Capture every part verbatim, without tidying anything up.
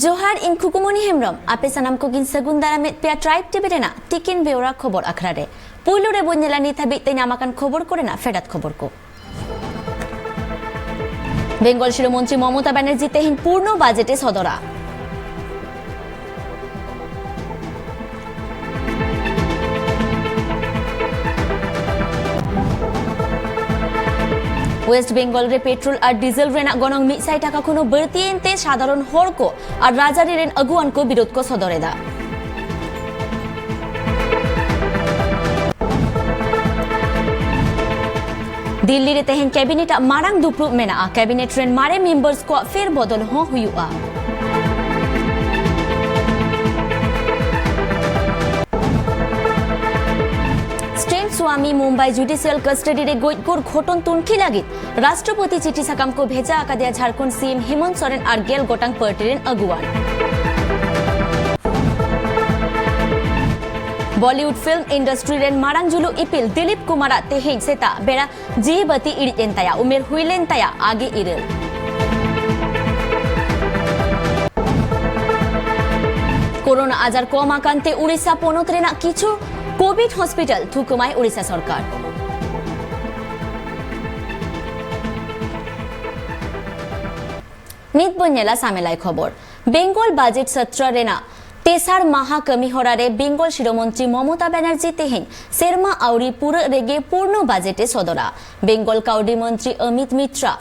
ᱡᱚᱦᱟᱨ, ᱤᱧ ᱠᱷᱩᱠᱩᱢᱚᱱᱤ ᱦᱮᱢᱵᱨᱚᱢ᱾ ᱟᱯᱮ ᱥᱟᱱᱟᱢ ᱠᱚᱜᱮᱧ ᱥᱟᱹᱜᱩᱱ ᱫᱟᱨᱟᱢᱮᱫ ᱯᱮᱭᱟ ᱴᱨᱟᱭᱤᱵᱽ ᱴᱤᱵᱷᱤ ᱨᱮᱱᱟᱜ ᱛᱤᱠᱤᱱ ᱵᱮᱣᱨᱟ ᱠᱷᱚᱵᱚᱨ ᱟᱠᱷᱲᱟ ᱨᱮ᱾ ᱯᱩᱭᱞᱩ ᱨᱮ ᱵᱚᱱ ᱧᱮᱞᱟ ᱱᱤᱛ ᱦᱟᱹᱵᱤᱡ ᱛᱮ ᱧᱟᱢ ᱟᱠᱟᱱ ᱠᱷᱚᱵᱚᱨ ᱠᱚᱨᱮᱱᱟᱜ ᱯᱷᱮᱰᱟᱛ ᱠᱷᱚᱵᱚᱨ ᱠᱚ᱾ ᱵᱮᱝᱜᱚᱞ ᱥᱤᱨᱟᱹ ᱢᱚᱱᱛᱨᱤ ᱢᱚᱢᱚᱛᱟ ᱵᱟᱱᱟᱨᱡᱤ ᱛᱮᱦᱮᱧ ᱯᱩᱨᱱᱚ ᱵᱟᱡᱮᱴ ᱮ ᱥᱚᱫᱚᱨᱟ᱾ ᱳᱭᱮᱥᱴ ᱵᱮᱝᱜᱚᱞ ᱨᱮ ᱯᱮᱴᱨᱳᱞ ᱟᱨ ᱰᱤᱡᱮᱞ ᱨᱮᱱᱟᱜ ᱜᱚᱱᱚᱝ ᱢᱤᱫ ᱥᱟᱭ ᱴᱟᱠᱟ ᱠᱷᱚᱱ ᱦᱚᱸ ᱵᱟᱹᱲᱛᱤᱭᱮᱱ ᱛᱮ ᱥᱟᱫᱷᱟᱨᱚᱱ ᱦᱚᱲ ᱠᱚ ᱟᱨ ᱨᱟᱡᱽᱟᱹᱨᱤ ᱨᱮᱱ ᱟᱹᱜᱩᱣᱟᱱ ᱠᱚ ᱵᱤᱨᱳᱫ ᱠᱚ ᱥᱚᱫᱚᱨ ᱮᱫᱟ᱾ ᱫᱤᱞᱞᱤ ᱨᱮ ᱛᱮᱦᱮᱧ ᱠᱮᱵᱤᱱᱮᱴ ᱟᱜ ᱢᱟᱨᱟᱝ ᱫᱩᱯᱲᱩᱵ ᱢᱮᱱᱟᱜᱼᱟ᱾ ᱠᱮᱵᱤᱱᱮᱴ ᱨᱮᱱ ᱢᱟᱨᱮ ᱢᱮᱢᱵᱟᱨᱥ ᱠᱚᱣᱟᱜ ᱯᱷᱮᱨ ᱵᱚᱫᱚᱞ ᱦᱚᱸ ᱦᱩᱭᱩᱜᱼᱟ᱾ ᱥᱴᱮᱱ ᱥᱣᱟᱢᱤ ᱢᱩᱢᱵᱟᱭ ᱡᱩᱰᱤᱥᱤᱭᱟᱞ ᱠᱟᱥᱴᱟᱰᱤ ᱨᱮ ᱜᱚᱡ ᱜᱩᱨ ᱜᱷᱚᱴᱚᱱ ᱛᱩᱱᱠᱷᱤ ᱞᱟᱹᱜᱤᱫ ᱨᱟᱥᱴᱨᱚᱯᱚᱛᱤ ᱪᱤᱴᱷᱤ ᱥᱟᱠᱟᱢ ᱠᱚ ᱵᱷᱮᱡᱟ ᱟᱠᱟᱫᱮᱭᱟ ᱡᱷᱟᱲᱠᱷᱚᱸᱰ ᱥᱤ ᱮᱢ ᱦᱮᱢᱚᱱᱛ ᱥᱚᱨᱮᱱ ᱟᱨ ᱜᱮᱞ ᱜᱚᱴᱟᱝ ᱯᱟᱨᱴᱤ ᱨᱮᱱ ᱟᱹᱜᱩᱣᱟᱱ᱾ ᱵᱚᱞᱤᱣᱩᱰ ᱯᱷᱤᱞᱢ ᱤᱱᱰᱟᱥᱴᱨᱤ ᱨᱮᱱ ᱢᱟᱨᱟᱝ ᱡᱩᱞᱩ ᱤᱯᱤᱞ ᱫᱤᱞᱤᱯ ᱠᱩᱢᱟᱨᱟᱜ ᱛᱮᱦᱮᱧ ᱥᱮᱛᱟᱜ ᱵᱮᱲᱟ ᱡᱤᱣᱤ ᱵᱟᱹᱛᱤ ᱤᱬᱤᱡ ᱮᱱ ᱛᱟᱭᱟ᱾ ᱩᱢᱮᱨ ᱦᱩᱭ ᱞᱮᱱ ᱛᱟᱭᱟ ᱟᱜᱮ ᱤᱨᱟᱹᱞ᱾ ᱠᱳᱨᱳᱱᱟ ᱟᱡᱟᱨ ᱠᱚᱢ ᱟᱠᱟᱱ ᱛᱮ ᱩᱲᱤᱥᱥᱟ ᱯᱚᱱᱚᱛ ᱨᱮᱱᱟᱜ ᱠᱤᱪᱷᱩ ᱠᱳᱵᱷᱤᱰ ᱦᱚᱥᱯᱤᱴᱟᱞ ᱛᱷᱩᱠᱟᱹᱢᱟᱭ ᱩᱲᱤᱥᱥᱟ ᱥᱚᱨᱠᱟᱨ᱾ ᱱᱤᱛ ᱵᱚᱱ ᱧᱮᱞᱟ ᱥᱟᱢᱮᱞᱟᱭ ᱠᱷᱚᱵᱚᱨ᱾ ᱵᱮᱝᱜᱚᱞ ᱵᱟᱡᱮᱴ ᱥᱚᱛᱨᱚ ᱨᱮᱱᱟᱜ ᱛᱮᱥᱟᱨ ᱢᱟᱦᱟ ᱠᱟᱹᱢᱤ ᱦᱚᱨᱟ ᱨᱮ ᱵᱮᱝᱜᱚᱞ ᱥᱤᱨᱟᱹ ᱢᱚᱱᱛᱨᱤ ᱢᱚᱢᱚᱛᱟ ᱵᱟᱱᱟᱨᱡᱤ ᱛᱮᱦᱮᱧ ᱥᱮᱨᱢᱟ ᱟᱹᱣᱨᱤ ᱯᱩᱨᱟᱹᱜ ᱨᱮᱜᱮ ᱯᱩᱨᱱᱚ ᱵᱟᱡᱮᱴ ᱮ ᱥᱚᱫᱚᱨᱟ᱾ ᱵᱮᱝᱜᱚᱞ ᱠᱟᱹᱣᱰᱤ ᱢᱚᱱᱛᱨᱤ ᱚᱢᱤᱛ ᱢᱤᱛᱨᱟ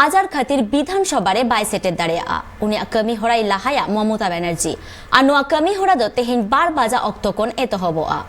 ᱟᱡᱟᱨ ᱠᱷᱟᱹᱛᱤᱨ ᱵᱤᱫᱷᱟᱱ ᱥᱚᱵᱷᱟ ᱨᱮ ᱵᱟᱭ ᱥᱮᱴᱮᱨ ᱫᱟᱲᱮᱭᱟᱜᱼᱟ᱾ ᱩᱱᱤᱭᱟᱜ ᱠᱟᱹᱢᱤ ᱦᱚᱨᱟᱭ ᱞᱟᱦᱟᱭᱟ ᱢᱚᱢᱚᱛᱟ ᱵᱟᱱᱟᱨᱡᱤ᱾ ᱟᱨ ᱱᱚᱣᱟ ᱠᱟᱹᱢᱤ ᱦᱚᱨᱟ ᱫᱚ ᱛᱮᱦᱮᱧ ᱵᱟᱨ ᱵᱟᱡᱟ ᱚᱠᱛᱚ ᱠᱷᱚᱱ ᱮᱛᱚᱦᱚᱵᱚᱜᱼᱟ᱾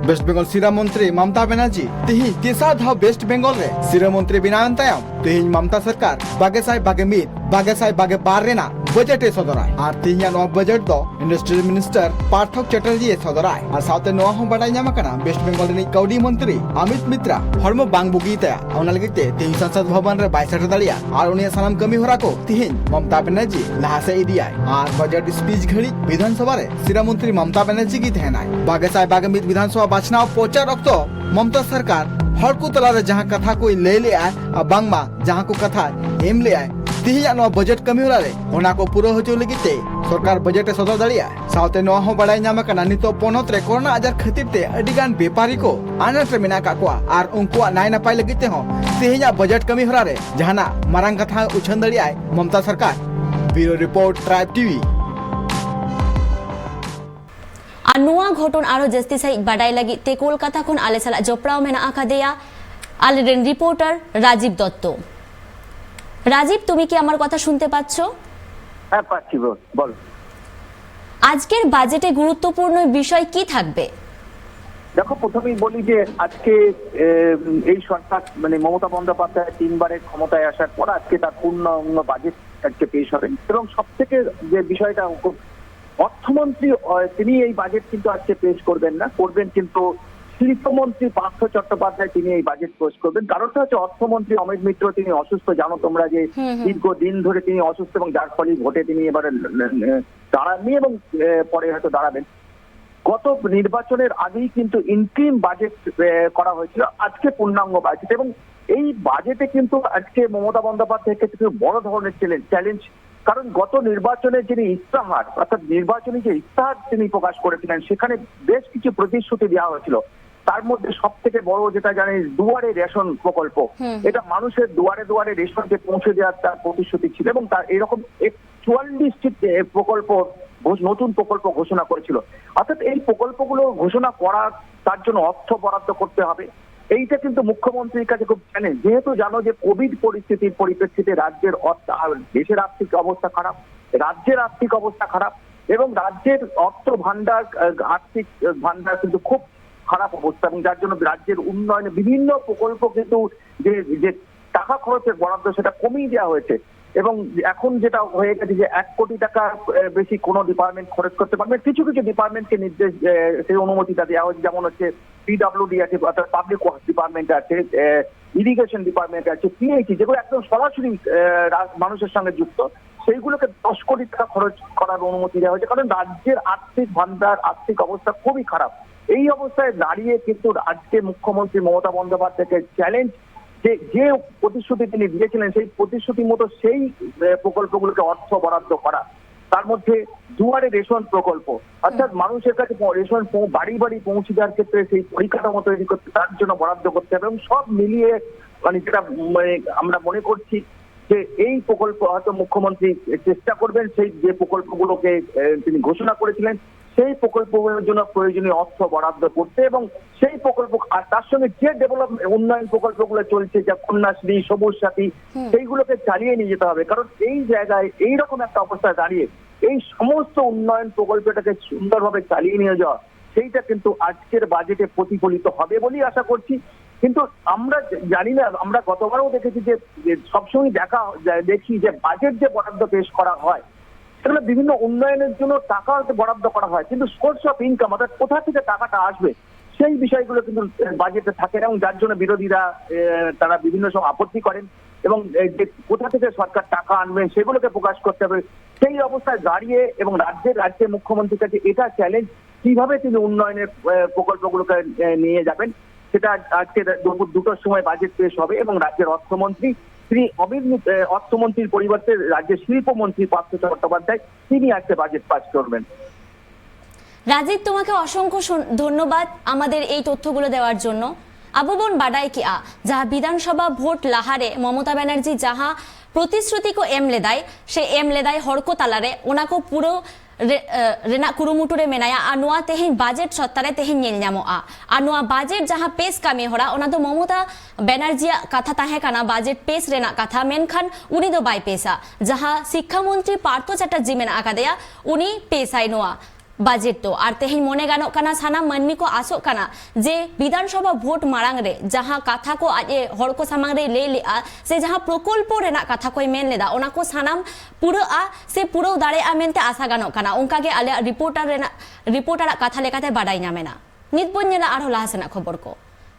ᱳᱭᱮᱥᱴ ᱵᱮᱝᱜᱚᱞ ᱥᱤᱨᱟᱹ ᱢᱚᱱᱛᱨᱤ ᱢᱚᱢᱛᱟ ᱵᱮᱱᱟᱨᱡᱤ ᱛᱤᱦᱤᱧ ᱛᱮᱥᱟᱨ ᱫᱷᱟᱣ ᱳᱭᱮᱥᱴ ᱵᱮᱝᱜᱚᱞ ᱨᱮ ᱥᱤᱨᱟᱹ ᱢᱚᱱᱛᱨᱤ ᱵᱮᱱᱟᱣᱮᱱ ᱛᱟᱭᱚᱢ ᱛᱤᱦᱤᱧ ᱢᱚᱢᱛᱟ ᱥᱚᱨᱠᱟᱨ ᱵᱟᱜᱮ ᱥᱟᱭ ᱵᱟᱜᱮ ᱢᱤᱫ ᱵᱟᱜᱮ ᱥᱟᱭ ᱵᱟᱜᱮ ᱵᱟᱨ ᱨᱮᱱᱟᱜ ᱵᱟᱡᱮᱴ ᱮ ᱥᱚᱫᱚᱨᱟᱭ᱾ ᱟᱨ ᱛᱤᱦᱤᱧᱟᱜ ᱱᱚᱣᱟ ᱵᱟᱡᱮᱴ ᱫᱚ ᱤᱱᱰᱟᱥᱴᱨᱤᱭᱟᱞ ᱢᱤᱱᱤᱥᱴᱟᱨ ᱯᱟᱨᱛᱷᱚᱠ ᱪᱮᱴᱟᱨᱡᱤ ᱮ ᱥᱚᱫᱚᱨᱟᱭ᱾ ᱟᱨ ᱥᱟᱶᱛᱮ ᱱᱚᱣᱟ ᱦᱚᱸ ᱵᱟᱰᱟᱭ ᱧᱟᱢ ᱟᱠᱟᱱᱟ, ᱳᱭᱮᱥᱴ ᱵᱮᱝᱜᱚᱞ ᱨᱤᱱᱤᱡ ᱠᱟᱹᱣᱰᱤ ᱢᱚᱱᱛᱨᱤ ᱚᱢᱤᱛ ᱢᱤᱛᱨᱟ ᱦᱚᱲᱢᱚ ᱵᱟᱝ ᱵᱩᱜᱤ ᱛᱟᱭᱟ, ᱚᱱᱟ ᱞᱟᱹᱜᱤᱫ ᱛᱮ ᱛᱤᱦᱤᱧ ᱥᱚᱝᱥᱚᱫ ᱵᱷᱚᱵᱚᱱ ᱨᱮ ᱵᱟᱭ ᱥᱮᱴᱮᱨ ᱫᱟᱲᱮᱭᱟᱜᱼᱟ᱾ ᱟᱨ ᱩᱱᱤᱭᱟᱜ ᱥᱟᱱᱟᱢ ᱠᱟᱹᱢᱤ ᱦᱚᱨᱟ ᱠᱚ ᱛᱤᱦᱤᱧ ᱢᱚᱢᱛᱟ ᱵᱮᱱᱟᱨᱡᱤ ᱞᱟᱦᱟ ᱥᱮᱫ ᱤᱫᱤᱭᱟᱭ᱾ ᱟᱨ ᱵᱟᱡᱮᱴ ᱥᱯᱤᱪ ᱜᱷᱟᱹᱲᱤᱡ ᱵᱤᱫᱷᱟᱱ ᱥᱚᱵᱷᱟ ᱨᱮ ᱥᱤᱨᱟᱹ ᱢᱚᱱᱛᱨᱤ ᱢᱚᱢᱛᱟ ᱵᱮᱱᱟᱨᱡᱤ ᱜᱮ ᱛᱟᱦᱮᱱᱟᱭ᱾ ᱵᱟᱜᱮ ᱥᱟᱭ ᱵᱟᱜᱮ ᱢᱤᱫ ᱵᱤᱫᱷᱟᱱ ᱥᱚᱵᱷᱟ ᱵᱟᱪᱷᱱᱟᱣ ᱯᱨᱚᱪᱟᱨ ᱚᱠᱛᱚ ᱢᱚᱢᱛᱟ ᱥᱚᱨᱠᱟᱨ ᱦᱚᱲ ᱠᱚ ᱛᱟᱞᱟᱨᱮ ᱡᱟᱦᱟᱸ ᱠᱟᱛᱷᱟ ᱠᱚᱭ ᱞᱟᱹᱭ ᱞᱮᱫᱼᱟ, ᱟᱨ ᱵᱟᱝᱢᱟ ᱡᱟᱦᱟᱸ ᱠᱚ ᱠᱟᱛᱷᱟ ᱮᱢ ᱞᱮᱫᱼᱟᱭ, ᱛᱤᱦᱤᱧᱟᱜ ᱱᱚᱣᱟ ᱵᱟᱡᱮᱴ ᱠᱟᱹᱢᱤ ᱦᱚᱨᱟ ᱨᱮ ᱚᱱᱟ ᱠᱚ ᱯᱩᱨᱟᱹᱣ ᱦᱚᱪᱚ ᱞᱟᱹᱜᱤᱫ ᱛᱮ ᱥᱚᱨᱠᱟᱨ ᱵᱟᱡᱮᱴ ᱮ ᱥᱚᱫᱚᱨ ᱫᱟᱲᱮᱭᱟᱜᱼᱟ᱾ ᱥᱟᱶᱛᱮ ᱱᱚᱣᱟ ᱦᱚᱸ ᱵᱟᱲᱟᱭ ᱧᱟᱢ ᱟᱠᱟᱱᱟ, ᱱᱤᱛᱚᱜ ᱯᱚᱱᱚᱛ ᱨᱮ ᱠᱚᱨᱳᱱᱟ ᱟᱡᱟᱨ ᱠᱷᱟᱹᱛᱤᱨ ᱛᱮ ᱟᱹᱰᱤ ᱜᱟᱱ ᱵᱮᱯᱟᱨᱤ ᱠᱚ ᱟᱱᱟᱴ ᱨᱮ ᱢᱮᱱᱟᱜ ᱟᱠᱟᱫ ᱠᱚᱣᱟ, ᱟᱨ ᱩᱱᱠᱩᱣᱟᱜ ᱱᱟᱭ ᱱᱟᱯᱟᱭ ᱞᱟᱹᱜᱤᱫ ᱛᱮᱦᱚᱸ ᱛᱮᱦᱮᱧᱟᱜ ᱵᱟᱡᱮᱴ ᱠᱟᱹᱢᱤ ᱦᱚᱨᱟ ᱨᱮ ᱡᱟᱦᱟᱱᱟᱜ ᱢᱟᱨᱟᱝ ᱠᱟᱛᱷᱟ ᱩᱪᱷᱟᱹᱱ ᱫᱟᱲᱮᱭᱟᱜᱼᱟᱭ ᱢᱚᱢᱛᱟ ᱥᱚᱨᱠᱟᱨ᱾ ᱵᱤᱭᱩᱨᱳ ᱨᱤᱯᱳᱨᱴ, ᱴᱨᱟᱭᱤᱵᱽ ᱴᱤᱵᱷᱤ᱾ ᱟᱨ ᱱᱚᱣᱟ ᱜᱷᱚᱴᱚᱱ ᱟᱨᱦᱚᱸ ᱡᱟᱹᱥᱛᱤ ᱥᱟᱺᱦᱤᱡ ᱵᱟᱰᱟᱭ ᱞᱟᱹᱜᱤᱫ ᱛᱮ ᱠᱳᱞᱠᱟᱛᱟ ᱠᱷᱚᱱ ᱟᱞᱮ ᱥᱟᱞᱟᱜ ᱡᱚᱯᱲᱟᱣ ᱢᱮᱱᱟᱜ ᱟᱠᱟᱫᱮᱭᱟ ᱟᱞᱮᱨᱮᱱ ᱨᱤᱯᱳᱨᱴᱟᱨ ᱨᱟᱡᱤᱵ ᱫᱚᱛᱛᱚ᱾ রাজীব, তুমি কি আমার কথা শুনতে পাচ্ছ? হ্যাঁ, পাচ্ছি, বল। আজকের বাজেটে গুরুত্বপূর্ণ বিষয় কি থাকবে? দেখো, প্রথমেই বলি যে আজকে এ, এই সরকার, মানে, মমতা বন্দ্যোপাধ্যায় তিনবারের ক্ষমতায় আসার পর আজকে তার পূর্ণাঙ্গ বাজেট আজকে পেশ হবে। এবং সব থেকে যে বিষয়টা খুব, অর্থমন্ত্রী, আহ, তিনি এই বাজেট কিন্তু আজকে পেশ করবেন না, করবেন কিন্তু শিল্পমন্ত্রী পার্থ চট্টোপাধ্যায়, তিনি এই বাজেট পেশ করবেন। কারণটা হচ্ছে অর্থমন্ত্রী অমিত মিত্র তিনি অসুস্থ, জানো তোমরা যে দীর্ঘ দিন ধরে তিনি অসুস্থ এবং যার ফলে ভোটে তিনি এবারে দাঁড়াননি এবং আহ, পরে হয়তো দাঁড়াবেন। গত নির্বাচনের আগেই কিন্তু ইন্টারিম বাজেট আহ, করা হয়েছিল, আজকে পূর্ণাঙ্গ বাজেট। এবং এই বাজেটে কিন্তু আজকে মমতা বন্দ্যোপাধ্যায়ের ক্ষেত্রে খুব বড় ধরনের চ্যালেঞ্জ চ্যালেঞ্জ কারণ গত নির্বাচনের যিনি ইস্তাহার, অর্থাৎ নির্বাচনী যে ইস্তাহার তিনি প্রকাশ করেছিলেন, সেখানে বেশ কিছু প্রতিশ্রুতি দেওয়া হয়েছিল। তার মধ্যে সব থেকে বড় যেটা জানি, দুয়ারে রেশন প্রকল্প। এটা মানুষের দুয়ারে দুয়ারে রেশন যে পৌঁছে দেওয়ার তার প্রতিশ্রুতি ছিল এবং তার এরকম এক- চুয়াল্লিশটি এ, প্রকল্প ঘোষ- নতুন প্রকল্প ঘোষণা করেছিল। অর্থাৎ এই প্রকল্পগুলো ঘোষণা করার, তার জন্য অর্থ বরাদ্দ করতে হবে। এইটা কিন্তু মুখ্যমন্ত্রীর কাছে খুব চ্যালেঞ্জ, যেহেতু জানো যে কোভিড পরিস্থিতির পরিপ্রেক্ষিতে রাজ্যের অর্থ- আর দেশের আর্থিক অবস্থা খারাপ, রাজ্যের আর্থিক অবস্থা খারাপ এবং রাজ্যের অর্থ ভান্ডার আহ, আর্থিক আহ, ভান্ডার কিন্তু খুব খারাপ অবস্থা এবং যার জন্য রাজ্যের উন্নয়নে বিভিন্ন প্রকল্প কিন্তু যে যে টাকা খরচের বরাদ্দ সেটা কমিয়ে দেওয়া হয়েছে। এবং এখন যেটা হয়ে গেছে যে এক কোটি টাকা বেশি কোনো ডিপার্টমেন্ট খরচ করতে পারবে, কিছু কিছু ডিপার্টমেন্টকে নির্দেশ, সেই অনুমতিটা দেওয়া হয়েছে, যেমন হচ্ছে পিডব্লিউডি আছে, অর্থাৎ পাবলিক ওয়ার্কস ডিপার্টমেন্ট আছে, ইরিগেশন ডিপার্টমেন্ট আছে, পিএইচই, যেগুলো একদম সরাসরি মানুষের সঙ্গে যুক্ত, সেইগুলোকে দশ কোটি টাকা খরচ করার অনুমতি দেওয়া হয়েছে, কারণ রাজ্যের আর্থিক ভান্ডার, আর্থিক অবস্থা খুবই খারাপ। এই অবস্থায় দাঁড়িয়ে কিন্তু আজকে মুখ্যমন্ত্রী মমতা বন্দ্যোপাধ্যায়কে চ্যালেঞ্জ, যে যে প্রতিশ্রুতি তিনি দিয়েছিলেন সেই প্রতিশ্রুতি মতো সেই প্রকল্পগুলোকে অর্থ বরাদ্দ করা, তার মধ্যে দুয়ারে রেশন প্রকল্প, অর্থাৎ মানুষের কাছে রেশন বাড়ি বাড়ি পৌঁছে দেওয়ার ক্ষেত্রে সেই পরিকাঠামো তৈরি করতে, তার জন্য বরাদ্দ করতে হবে। এবং সব মিলিয়ে মানে যেটা মানে আমরা মনে করছি যে এই প্রকল্প হয়তো মুখ্যমন্ত্রী চেষ্টা করবেন সেই যে প্রকল্পগুলোকে তিনি ঘোষণা করেছিলেন সেই প্রকল্পগুলোর জন্য প্রয়োজনীয় অর্থ বরাদ্দ করতে এবং সেই প্রকল্প আর তার সঙ্গে যে ডেভেলপ উন্নয়ন প্রকল্পগুলো চলছে, যা কন্যাশ্রী, সবুজ সাথী, সেইগুলোকে চালিয়ে নিয়ে যেতে হবে। কারণ এই জায়গায় এইরকম একটা অবস্থায় দাঁড়িয়ে এই সমস্ত উন্নয়ন প্রকল্পটাকে সুন্দরভাবে চালিয়ে নিয়ে যাওয়া, সেইটা কিন্তু আজকের বাজেটে প্রতিফলিত হবে বলেই আশা করছি। কিন্তু আমরা জানি না, আমরা গতবারও দেখেছি যে সবসময় দেখা যায়, দেখি যে বাজেট যে বরাদ্দ পেশ করা হয় সেগুলো বিভিন্ন উন্নয়নের জন্য টাকা বরাদ্দ করা হয়, কিন্তু সোর্স অফ ইনকাম, অর্থাৎ কোথা থেকে টাকাটা আসবে, সেই বিষয়গুলো কিন্তু বাজেটে থাকে না। এবং যার জন্য বিরোধীরা তারা বিভিন্ন সময় আপত্তি করেন এবং যে কোথা থেকে সরকার টাকা আনবেন সেগুলোকে প্রকাশ করতে হবে। সেই অবস্থায় দাঁড়িয়ে এবং রাজ্যের রাজ্যের মুখ্যমন্ত্রীর কাছে এটা চ্যালেঞ্জ, কিভাবে তিনি উন্নয়নের প্রকল্পগুলোকে নিয়ে যাবেন, সেটা আজকে দুপুর দুটোর সময় বাজেট পেশ হবে এবং রাজ্যের অর্থমন্ত্রী শ্রী অমিত মিত্র, অর্থমন্ত্রীর পরিবর্তে রাজ্যের শিল্পমন্ত্রী পার্থ চট্টোপাধ্যায়, তিনি আজকে বাজেট পাস করবেন। রাজীব, তোমাকে অসংখ্য ধন্যবাদ আমাদের এই তথ্যগুলো দেওয়ার জন্য। ᱟᱵᱚ ᱵᱚᱱ ᱵᱟᱰᱟᱭ ᱠᱮᱜᱼᱟ, ᱡᱟᱦᱟᱸ ᱵᱤᱫᱷᱟᱱ ᱥᱚᱵᱷᱟ ᱵᱷᱳᱴ ᱞᱟᱦᱟᱨᱮ ᱢᱚᱢᱚᱛᱟ ᱵᱟᱱᱟᱨᱡᱤ ᱡᱟᱦᱟᱸ ᱯᱨᱚᱛᱤᱥᱨᱩᱛᱤ ᱠᱚ ᱮᱢ ᱞᱮᱫᱟᱭ, ᱥᱮ ᱮᱢ ᱞᱮᱫᱟᱭ ᱦᱚᱲ ᱠᱚ ᱛᱟᱞᱟᱨᱮ, ᱚᱱᱟ ᱠᱚ ᱯᱩᱨᱟᱹ ᱨᱮᱱᱟᱜ ᱠᱩᱨᱩᱢᱩᱴᱩ ᱨᱮ ᱢᱮᱱᱟᱭᱟ᱾ ᱟᱨ ᱱᱚᱣᱟ ᱛᱮᱦᱮᱧ ᱵᱟᱡᱮᱴ ᱥᱚᱛᱛᱟ ᱨᱮ ᱛᱮᱦᱮᱧ ᱧᱮᱞ ᱧᱟᱢᱚᱜᱼᱟ᱾ ᱟᱨ ᱱᱚᱣᱟ ᱵᱟᱡᱮᱴ ᱡᱟᱦᱟᱸ ᱯᱮᱥ ᱠᱟᱹᱢᱤ ᱦᱚᱨᱟ, ᱚᱱᱟ ᱫᱚ ᱢᱚᱢᱚᱛᱟ ᱵᱟᱱᱟᱨᱡᱤᱭᱟᱜ ᱠᱟᱛᱷᱟ ᱛᱟᱦᱮᱸ ᱠᱟᱱᱟ, ᱵᱟᱡᱮᱴ ᱯᱮᱥ ᱨᱮᱱᱟᱜ ᱠᱟᱛᱷᱟ, ᱢᱮᱱᱠᱷᱟᱱ ᱩᱱᱤ ᱫᱚ ᱵᱟᱭ ᱯᱮᱥᱟ᱾ ᱡᱟᱦᱟᱸ ᱥᱤᱠᱠᱷᱟ ᱢᱚᱱᱛᱨᱤ ᱯᱟᱨᱛᱷᱚ ᱪᱟᱴᱟᱨᱡᱤ ᱢᱮᱱᱟᱜ ᱟᱠᱟᱫᱮᱭᱟ, ᱩᱱᱤ ᱯᱮᱥᱟᱭ ᱱᱚᱣᱟ᱾ ᱵᱟᱡᱮᱴ ᱫᱚ᱾ ᱟᱨ ᱛᱮᱦᱮᱧ ᱢᱚᱱᱮ ᱜᱟᱱᱚᱜ ᱠᱟᱱᱟ, ᱥᱟᱱᱟᱢ ᱢᱟᱹᱱᱢᱤ ᱠᱚ ᱟᱥᱚᱜ ᱠᱟᱱᱟ ᱡᱮ ᱵᱤᱫᱷᱟᱱ ᱥᱚᱵᱷᱟ ᱵᱷᱳᱴ ᱢᱟᱲᱟᱝ ᱨᱮ ᱡᱟᱦᱟᱸ ᱠᱟᱛᱷᱟ ᱠᱚ ᱟᱡ ᱮ ᱦᱚᱲ ᱠᱚ ᱥᱟᱢᱟᱝ ᱨᱮᱭ ᱞᱟᱹᱭ ᱞᱮᱜᱼᱟ, ᱥᱮ ᱡᱟᱦᱟᱸ ᱯᱨᱚᱠᱚᱞᱯᱚ ᱨᱮᱱᱟᱜ ᱠᱟᱛᱷᱟ ᱠᱚᱭ ᱢᱮᱱ ᱞᱮᱫᱟ, ᱚᱱᱟ ᱠᱚ ᱥᱟᱱᱟᱢ ᱯᱩᱨᱟᱹᱜᱼᱟ ᱥᱮ ᱯᱩᱨᱟᱹᱣ ᱫᱟᱲᱮᱭᱟᱜᱼᱟ ᱢᱮᱱᱛᱮ ᱟᱥᱟ ᱜᱟᱱᱚᱜ ᱠᱟᱱᱟ, ᱚᱱᱠᱟ ᱜᱮ ᱟᱞᱮᱭᱟᱜ ᱨᱤᱯᱳᱨᱴᱟᱨ ᱨᱮᱱᱟᱜ, ᱨᱤᱯᱳᱨᱴᱟᱨᱟᱜ ᱠᱟᱛᱷᱟ ᱞᱮᱠᱟᱛᱮ ᱵᱟᱰᱟᱭ ᱧᱟᱢ ᱮᱱᱟ᱾ ᱱᱤᱛ ᱵᱚᱱ ᱧᱮᱞᱟ ᱟᱨᱦᱚᱸ ᱞᱟᱦᱟ ᱥᱮᱱᱟᱜ ᱠᱷᱚᱵᱚᱨ ᱠᱚ᱾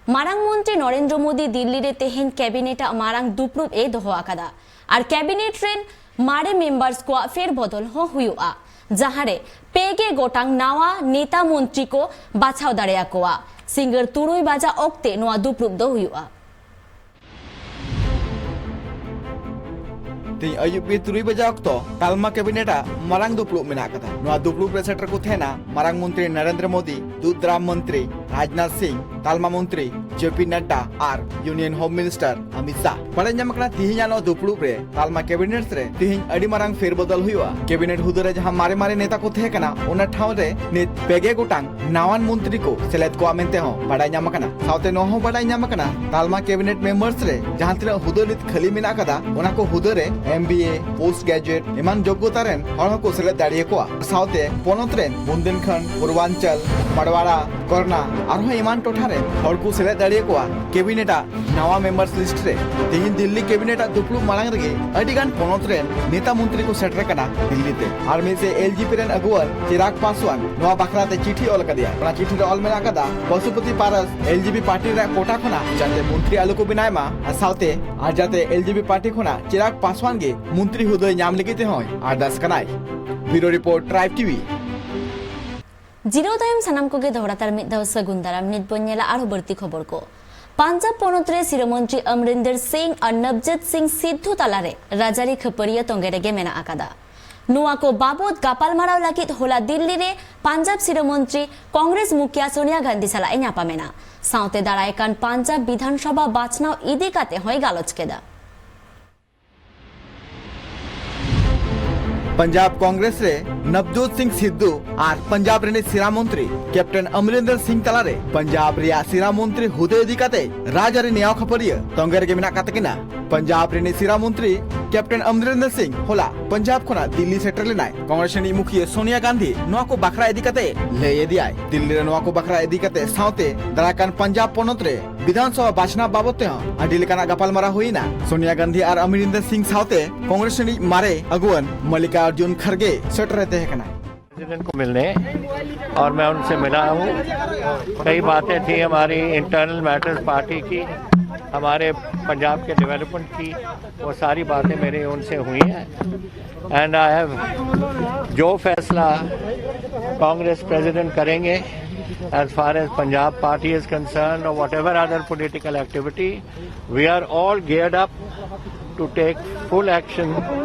ᱢᱟᱨᱟᱝ ᱢᱚᱱᱛᱨᱤ ᱱᱚᱨᱮᱱᱫᱨᱚ ᱢᱳᱫᱤ ᱫᱤᱞᱞᱤ ᱨᱮ ᱛᱮᱦᱮᱧ ᱠᱮᱵᱤᱱᱮᱴ ᱟᱜ ᱢᱟᱨᱟᱝ ᱫᱩᱯᱲᱩᱵ ᱮ ᱫᱚᱦᱚ ᱟᱠᱟᱫᱟ᱾ ᱟᱨ ᱠᱮᱵᱤᱱᱮᱴ ᱨᱮᱱ ᱢᱟᱨᱮ ᱢᱮᱢᱵᱟᱨᱥ ᱠᱚᱣᱟᱜ ᱯᱷᱮᱨ ᱵᱚᱫᱚᱞ ᱦᱚᱸ ᱦᱩᱭᱩᱜᱼᱟ, ᱡᱟᱦᱟᱸ ᱨᱮ ᱯᱮ ᱜᱮ ᱜᱚᱴᱟᱝ ᱱᱟᱣᱟ ᱱᱮᱛᱟ ᱢᱚᱱᱛᱨᱤ ᱠᱚ ᱵᱟᱪᱷᱟᱣ ᱫᱟᱲᱮᱭᱟᱠᱚᱣᱟ᱾ ᱥᱤᱸᱜᱟᱹᱲ ᱛᱩᱨᱩᱭ ᱵᱟᱡᱟ ᱚᱠᱛᱮ ᱱᱚᱣᱟ ᱫᱩᱯᱲᱩᱵ ᱫᱚ ᱦᱩᱭᱩᱜᱼᱟ᱾ ᱛᱮᱦᱮᱧ ᱟᱹᱭᱩᱵ ᱵᱮᱲ ᱛᱩᱨᱩᱭ ᱵᱟᱡᱟ ᱚᱠᱛᱚ ᱛᱟᱞᱢᱟ ᱠᱮᱵᱤᱱᱮᱴ ᱟᱜ ᱢᱟᱨᱟᱝ ᱫᱩᱯᱲᱩᱵ ᱢᱮᱱᱟᱜ ᱟᱠᱟᱫᱟ᱾ ᱱᱚᱣᱟ ᱫᱩᱯᱲᱩᱵ ᱨᱮ ᱥᱮᱴᱮᱨ ᱠᱚ ᱛᱟᱦᱮᱱᱟ ᱢᱟᱨᱟᱝ ᱢᱚᱱᱛᱨᱤ ᱱᱚᱨᱮᱱᱫᱨᱚ ᱢᱳᱫᱤ, ᱫᱩᱫᱷ ᱫᱨᱟᱢ ᱢᱚᱱᱛᱨᱤ ᱨᱟᱡᱽᱱᱟᱛᱷ ᱥᱤᱝ, ᱛᱟᱞᱢᱟ ᱢᱚᱱᱛᱨᱤ ᱡᱮ ᱯᱤ ᱱᱟᱰᱰᱟ ᱟᱨ ᱭᱩᱱᱤᱭᱚᱱ ᱦᱳᱢ ᱢᱤᱱᱤᱥᱴᱟᱨ ᱚᱢᱤᱛ ᱥᱟᱦ᱾ ᱵᱟᱲᱟᱭ ᱧᱟᱢ ᱟᱠᱟᱱᱟ, ᱛᱤᱦᱤᱧᱟᱜ ᱱᱚᱣᱟ ᱫᱩᱯᱲᱩᱵ ᱨᱮ ᱛᱟᱞᱢᱟ ᱠᱮᱵᱤᱱᱮᱴ ᱨᱮ ᱛᱤᱦᱤᱧ ᱟᱹᱰᱤ ᱢᱟᱨᱟᱝ ᱯᱷᱮᱨᱵᱚᱫᱚᱞ ᱦᱩᱭᱩᱜᱼᱟ᱾ ᱠᱮᱵᱤᱱᱮᱴ ᱦᱩᱫᱟᱹ ᱨᱮ ᱡᱟᱦᱟᱸ ᱢᱟᱨᱮ ᱢᱟᱨᱮ ᱱᱮᱛᱟ ᱠᱚ ᱛᱟᱦᱮᱸ ᱠᱟᱱᱟ, ᱚᱱᱟ ᱴᱷᱟᱶ ᱨᱮ ᱱᱤᱛ ᱯᱮ ᱜᱮ ᱜᱚᱴᱟᱝ ᱱᱟᱣᱟᱱ ᱢᱚᱱᱛᱨᱤ ᱠᱚ ᱥᱮᱞᱮᱫ ᱠᱚᱣᱟ ᱢᱮᱱᱛᱮ ᱦᱚᱸ ᱵᱟᱲᱟᱭ ᱧᱟᱢ ᱟᱠᱟᱱᱟ᱾ ᱥᱟᱶᱛᱮ ᱱᱚᱣᱟ ᱦᱚᱸ ᱵᱟᱲᱟᱭ ᱧᱟᱢ ᱟᱠᱟᱱᱟ, ᱛᱟᱞᱢᱟ ᱠᱮᱵᱤᱱᱮᱴ ᱢᱮᱢᱵᱟᱨᱥ ᱨᱮ ᱡᱟᱦᱟᱸ ᱛᱤᱱᱟᱹᱜ ᱦᱩᱫᱟᱹ ᱱᱤᱛ ᱠᱷᱟᱹᱞᱤ ᱢᱮᱱᱟᱜ ᱟᱠᱟᱫᱟ, ᱚᱱᱟ ᱠᱚ ᱦᱩᱫᱟᱹ ᱨᱮ ᱮᱢ ᱵᱤ ᱮ, ᱯᱳᱥᱴ ᱜᱨᱮᱡᱩᱭᱮᱴ ᱮᱢᱟᱱ ᱡᱳᱜᱽᱜᱚᱛᱟ ᱨᱮᱱ ᱦᱚᱲ ᱦᱚᱸᱠᱚ ᱥᱮᱞᱮᱫ ᱫᱟᱲᱮᱭᱟᱠᱚᱣᱟ᱾ ᱥᱟᱶᱛᱮ ᱯᱚᱱᱚᱛ ᱨᱮᱱ ᱵᱩᱱᱫᱮᱞᱠᱷᱚᱸᱰ, ᱯᱩᱨᱵᱟᱧᱪᱚᱞ, ᱢᱟᱲᱣᱟᱲᱟ, ᱠᱚᱨᱱᱟ ᱟᱨᱦᱚᱸ ᱮᱢᱟᱱ ᱴᱚᱴᱷᱟ ᱨᱮᱱ ᱦᱚᱲ ᱠᱚ ᱥᱮᱞᱮᱫ ᱫᱟᱲᱮᱭᱟᱠᱚᱣᱟ ᱠᱮᱵᱤᱱᱮᱴ ᱟᱜ ᱱᱟᱣᱟ ᱢᱮᱢᱵᱟᱨᱥ ᱞᱤᱥᱴ ᱨᱮ᱾ ᱛᱮᱦᱮᱧ ᱫᱤᱞᱞᱤ ᱠᱮᱵᱤᱱᱮᱴ ᱟᱜ ᱫᱩᱯᱲᱩᱵ ᱢᱟᱲᱟᱝ ᱨᱮᱜᱮ ᱟᱹᱰᱤ ᱜᱟᱱ ᱯᱚᱱᱚᱛ ᱨᱮᱱ ᱱᱮᱛᱟ ᱢᱚᱱᱛᱨᱤ ᱠᱚ ᱥᱮᱴᱮᱨ ᱟᱠᱟᱱᱟ ᱫᱤᱞᱞᱤ ᱛᱮ᱾ ᱟᱨ ᱢᱤᱫ ᱥᱮᱫ ᱮᱞ ᱡᱮ ᱯᱤ ᱨᱮᱱ ᱟᱹᱜᱩᱣᱟᱹᱱ ᱪᱤᱨᱟᱜᱽ ᱯᱟᱥᱣᱟᱱ ᱱᱚᱣᱟ ᱵᱟᱠᱷᱨᱟ ᱛᱮ ᱪᱤᱴᱷᱤ ᱚᱞ ᱟᱠᱟᱫᱮᱭᱟ᱾ ᱚᱱᱟ ᱪᱤᱴᱷᱤ ᱨᱮ ᱚᱞ ᱢᱮᱱᱟᱜ ᱟᱠᱟᱫᱟ, ᱯᱚᱥᱩᱯᱚᱛᱤ ᱯᱟᱨᱟᱥ ᱮᱞ ᱡᱮ ᱯᱤ ᱯᱟᱨᱴᱤ ᱨᱮᱱᱟᱜ ᱠᱳᱴᱟ ᱠᱷᱚᱱᱟᱜ ᱡᱟᱛᱮ ᱢᱚᱱᱛᱨᱤ ᱟᱞᱚ ᱠᱚ ᱵᱮᱱᱟᱣ ᱢᱟ, ᱟᱨ ᱥᱟᱶᱛᱮ ᱟᱨ ᱡᱟᱛᱮ ᱮᱞ ᱡᱮ ᱯᱤ ᱯᱟᱨᱴᱤ ᱠᱷᱚᱱᱟᱜ ᱪᱤᱨᱟᱜᱽ ᱯᱟᱥᱣᱟᱱ ᱜᱮ ᱢᱚᱱᱛᱨᱤ ᱦᱩᱫᱟᱹᱭ ᱧᱟᱢ ᱞᱟᱹᱜᱤᱫ ᱛᱮᱦᱚᱸᱭ ᱟᱨᱫᱟᱥ ᱠᱟᱱᱟᱭ᱾ ᱵᱤᱭᱩᱨᱳ ᱨᱤᱯᱳᱨᱴ, ᱴᱨᱟᱭᱤᱵᱽ ᱴᱤ ᱵᱷᱤ᱾ ᱡᱤᱨᱟᱹᱣ ᱛᱟᱭᱚᱢ ᱥᱟᱱᱟᱢ ᱠᱚᱜᱮ ᱫᱚᱦᱲᱟ ᱛᱟᱨ ᱢᱤᱫ ᱫᱷᱟᱣ ᱥᱟᱹᱜᱩᱱ ᱫᱟᱨᱟᱢ᱾ ᱱᱤᱛ ᱵᱚᱱ ᱧᱮᱞᱟ ᱟᱨᱦᱚᱸ ᱵᱟᱹᱲᱛᱤ ᱠᱷᱚᱵᱚᱨ ᱠᱚ᱾ ᱯᱟᱧᱡᱟᱵᱽ ᱯᱚᱱᱚᱛ ᱨᱮ ᱥᱤᱨᱟᱹ ᱢᱚᱱᱛᱨᱤ ᱚᱢᱨᱤᱱᱫᱚᱨ ᱥᱤᱝ ᱟᱨ ᱱᱚᱵᱡᱳᱛ ᱥᱤᱝ ᱥᱤᱫᱷᱩ ᱛᱟᱞᱟᱨᱮ ᱨᱟᱡᱽᱟᱹᱨᱤ ᱠᱷᱟᱹᱯᱟᱹᱨᱤᱭᱟᱹ ᱛᱚᱸᱜᱮ ᱨᱮᱜᱮ ᱢᱮᱱᱟᱜ ᱟᱠᱟᱫᱟ᱾ ᱱᱚᱣᱟ ᱠᱚ ᱵᱟᱵᱚᱛ ᱜᱟᱯᱟᱞᱢᱟᱨᱟᱣ ᱞᱟᱹᱜᱤᱫ ᱦᱚᱞᱟ ᱫᱤᱞᱞᱤ ᱨᱮ ᱯᱟᱧᱡᱟᱵᱽ ᱥᱤᱨᱟᱹ ᱢᱚᱱᱛᱨᱤ ᱠᱚᱝᱜᱨᱮᱥ ᱢᱩᱠᱷᱤᱭᱟᱹ ᱥᱳᱱᱤᱭᱟ ᱜᱟᱱᱫᱷᱤ ᱥᱟᱞᱟᱜ ᱮ ᱧᱟᱯᱟᱢ ᱮᱱᱟ᱾ ᱥᱟᱶᱛᱮ ᱫᱟᱨᱟᱭ ᱠᱟᱱ ᱯᱟᱧᱡᱟᱵᱽ ᱵᱤᱫᱷᱟᱱ ᱥᱚᱵᱷᱟ ᱵᱟᱪᱷᱱᱟᱣ ᱤᱫᱤ ᱠᱟᱛᱮ ᱦᱚᱸᱭ ᱜᱟᱞᱚᱪ ᱠᱮᱫᱟ᱾ ᱯᱟᱧᱡᱟᱵᱽ ᱠᱚᱝᱜᱨᱮᱥ ᱨᱮ ᱱᱚᱵᱡᱳᱛ ᱥᱤᱝ ᱥᱤᱫᱷᱩ ᱟᱨ ᱯᱟᱧᱡᱟᱵᱽ ᱨᱤᱱᱤᱡ ᱥᱤᱨᱟ ᱢᱚᱱᱛᱨᱤ ᱠᱮᱯᱴᱮᱱ ᱚᱢᱨᱤᱱᱫᱚᱨ ᱥᱤᱝ ᱛᱟᱞᱟᱨᱮ ᱯᱟᱧᱡᱟᱵᱽ ᱨᱮᱭᱟᱜ ᱥᱤᱨᱟ ᱢᱚᱱᱛᱨᱤ ᱦᱩᱫᱟᱹ ᱤᱫᱤ ᱠᱟᱛᱮ ᱨᱟᱡᱽᱟᱹᱨᱤ ᱱᱮᱭᱟᱣ ᱠᱷᱟᱹᱯᱟᱹᱨᱤᱭᱟᱹ ᱛᱚᱸᱜᱮ ᱨᱮᱜᱮ ᱢᱮᱱᱟᱜ ᱟᱠᱟᱫ ᱛᱟᱹᱠᱤᱱᱟ᱾ ᱯᱟᱧᱡᱟᱵᱽ ᱨᱤᱱᱤᱡ ᱥᱤᱨᱟ ᱢᱚᱱᱛᱨᱤ ᱠᱮᱯᱴᱮᱱ ᱚᱢᱨᱤᱱᱫᱚᱨ ᱥᱤᱝ ᱦᱚᱞᱟ ᱯᱚᱧᱡᱟᱵᱽ ᱠᱷᱚᱱᱟᱜ ᱫᱤᱞᱞᱤ ᱥᱮᱴᱮᱨ ᱞᱮᱱᱟᱭ᱾ ᱠᱚᱝᱜᱨᱮᱥ ᱨᱤᱱᱤᱡ ᱢᱩᱠᱷᱤᱭᱟᱹ ᱥᱳᱱᱤᱭᱟ ᱜᱟᱱᱫᱷᱤ ᱱᱚᱣᱟ ᱠᱚ ᱵᱟᱠᱷᱨᱟ ᱤᱫᱤ ᱠᱟᱛᱮ ᱞᱟᱹᱭ ᱤᱫᱤᱭᱟᱭ᱾ ᱫᱤᱞᱞᱤ ᱨᱮ ᱱᱚᱣᱟ ᱠᱚ ᱵᱟᱠᱷᱨᱟ ᱤᱫᱤ ᱠᱟᱛᱮ ᱥᱟᱶᱛᱮ ᱫᱟᱨᱟᱭ ᱠᱟᱱ ᱯᱚᱧᱡᱟᱵᱽ ᱯᱚᱱᱚᱛ ᱨᱮ ᱵᱤᱫᱷᱟᱱ ᱥᱚᱵᱷᱟ ᱵᱟᱪᱷᱱᱟᱣ ᱵᱟᱵᱚᱛ ᱛᱮᱦᱚᱸ ᱟᱹᱰᱤ ᱞᱮᱠᱟᱱᱟᱜ ᱜᱟᱯᱟᱞᱢᱟᱨᱟᱣ ᱦᱩᱭ ᱮᱱᱟ᱾ ᱥᱳᱱᱤᱭᱟ ᱜᱟᱱᱫᱷᱤ ᱟᱨ ᱚᱢᱨᱤᱱᱫᱚᱨ ᱥᱤᱝ ᱥᱟᱶᱛᱮ ᱠᱚᱝᱜᱨᱮᱥ ᱨᱤᱱᱤᱡ ᱢᱟᱨᱮ ᱟᱹᱜᱩᱣᱟᱹᱱ ᱢᱟᱞᱞᱤᱠᱟᱨᱡᱩᱱ ᱠᱷᱟᱨᱜᱮ ᱥᱮᱴᱮᱨ ᱮ ᱛᱟᱦᱮᱸ ᱠᱟᱱᱟ᱾ प्रेसिडेंट को मिलने, और मैं उनसे मिला हूँ। कई बातें थी हमारी इंटरनल मैटर्स पार्टी की, हमारे पंजाब के डेवलपमेंट की, वो सारी बातें मेरी उनसे हुई हैं। एंड आई हैव जो फैसला कांग्रेस प्रेसिडेंट करेंगे, as far as Punjab party is concerned or whatever other political activity, we are all geared up to take full action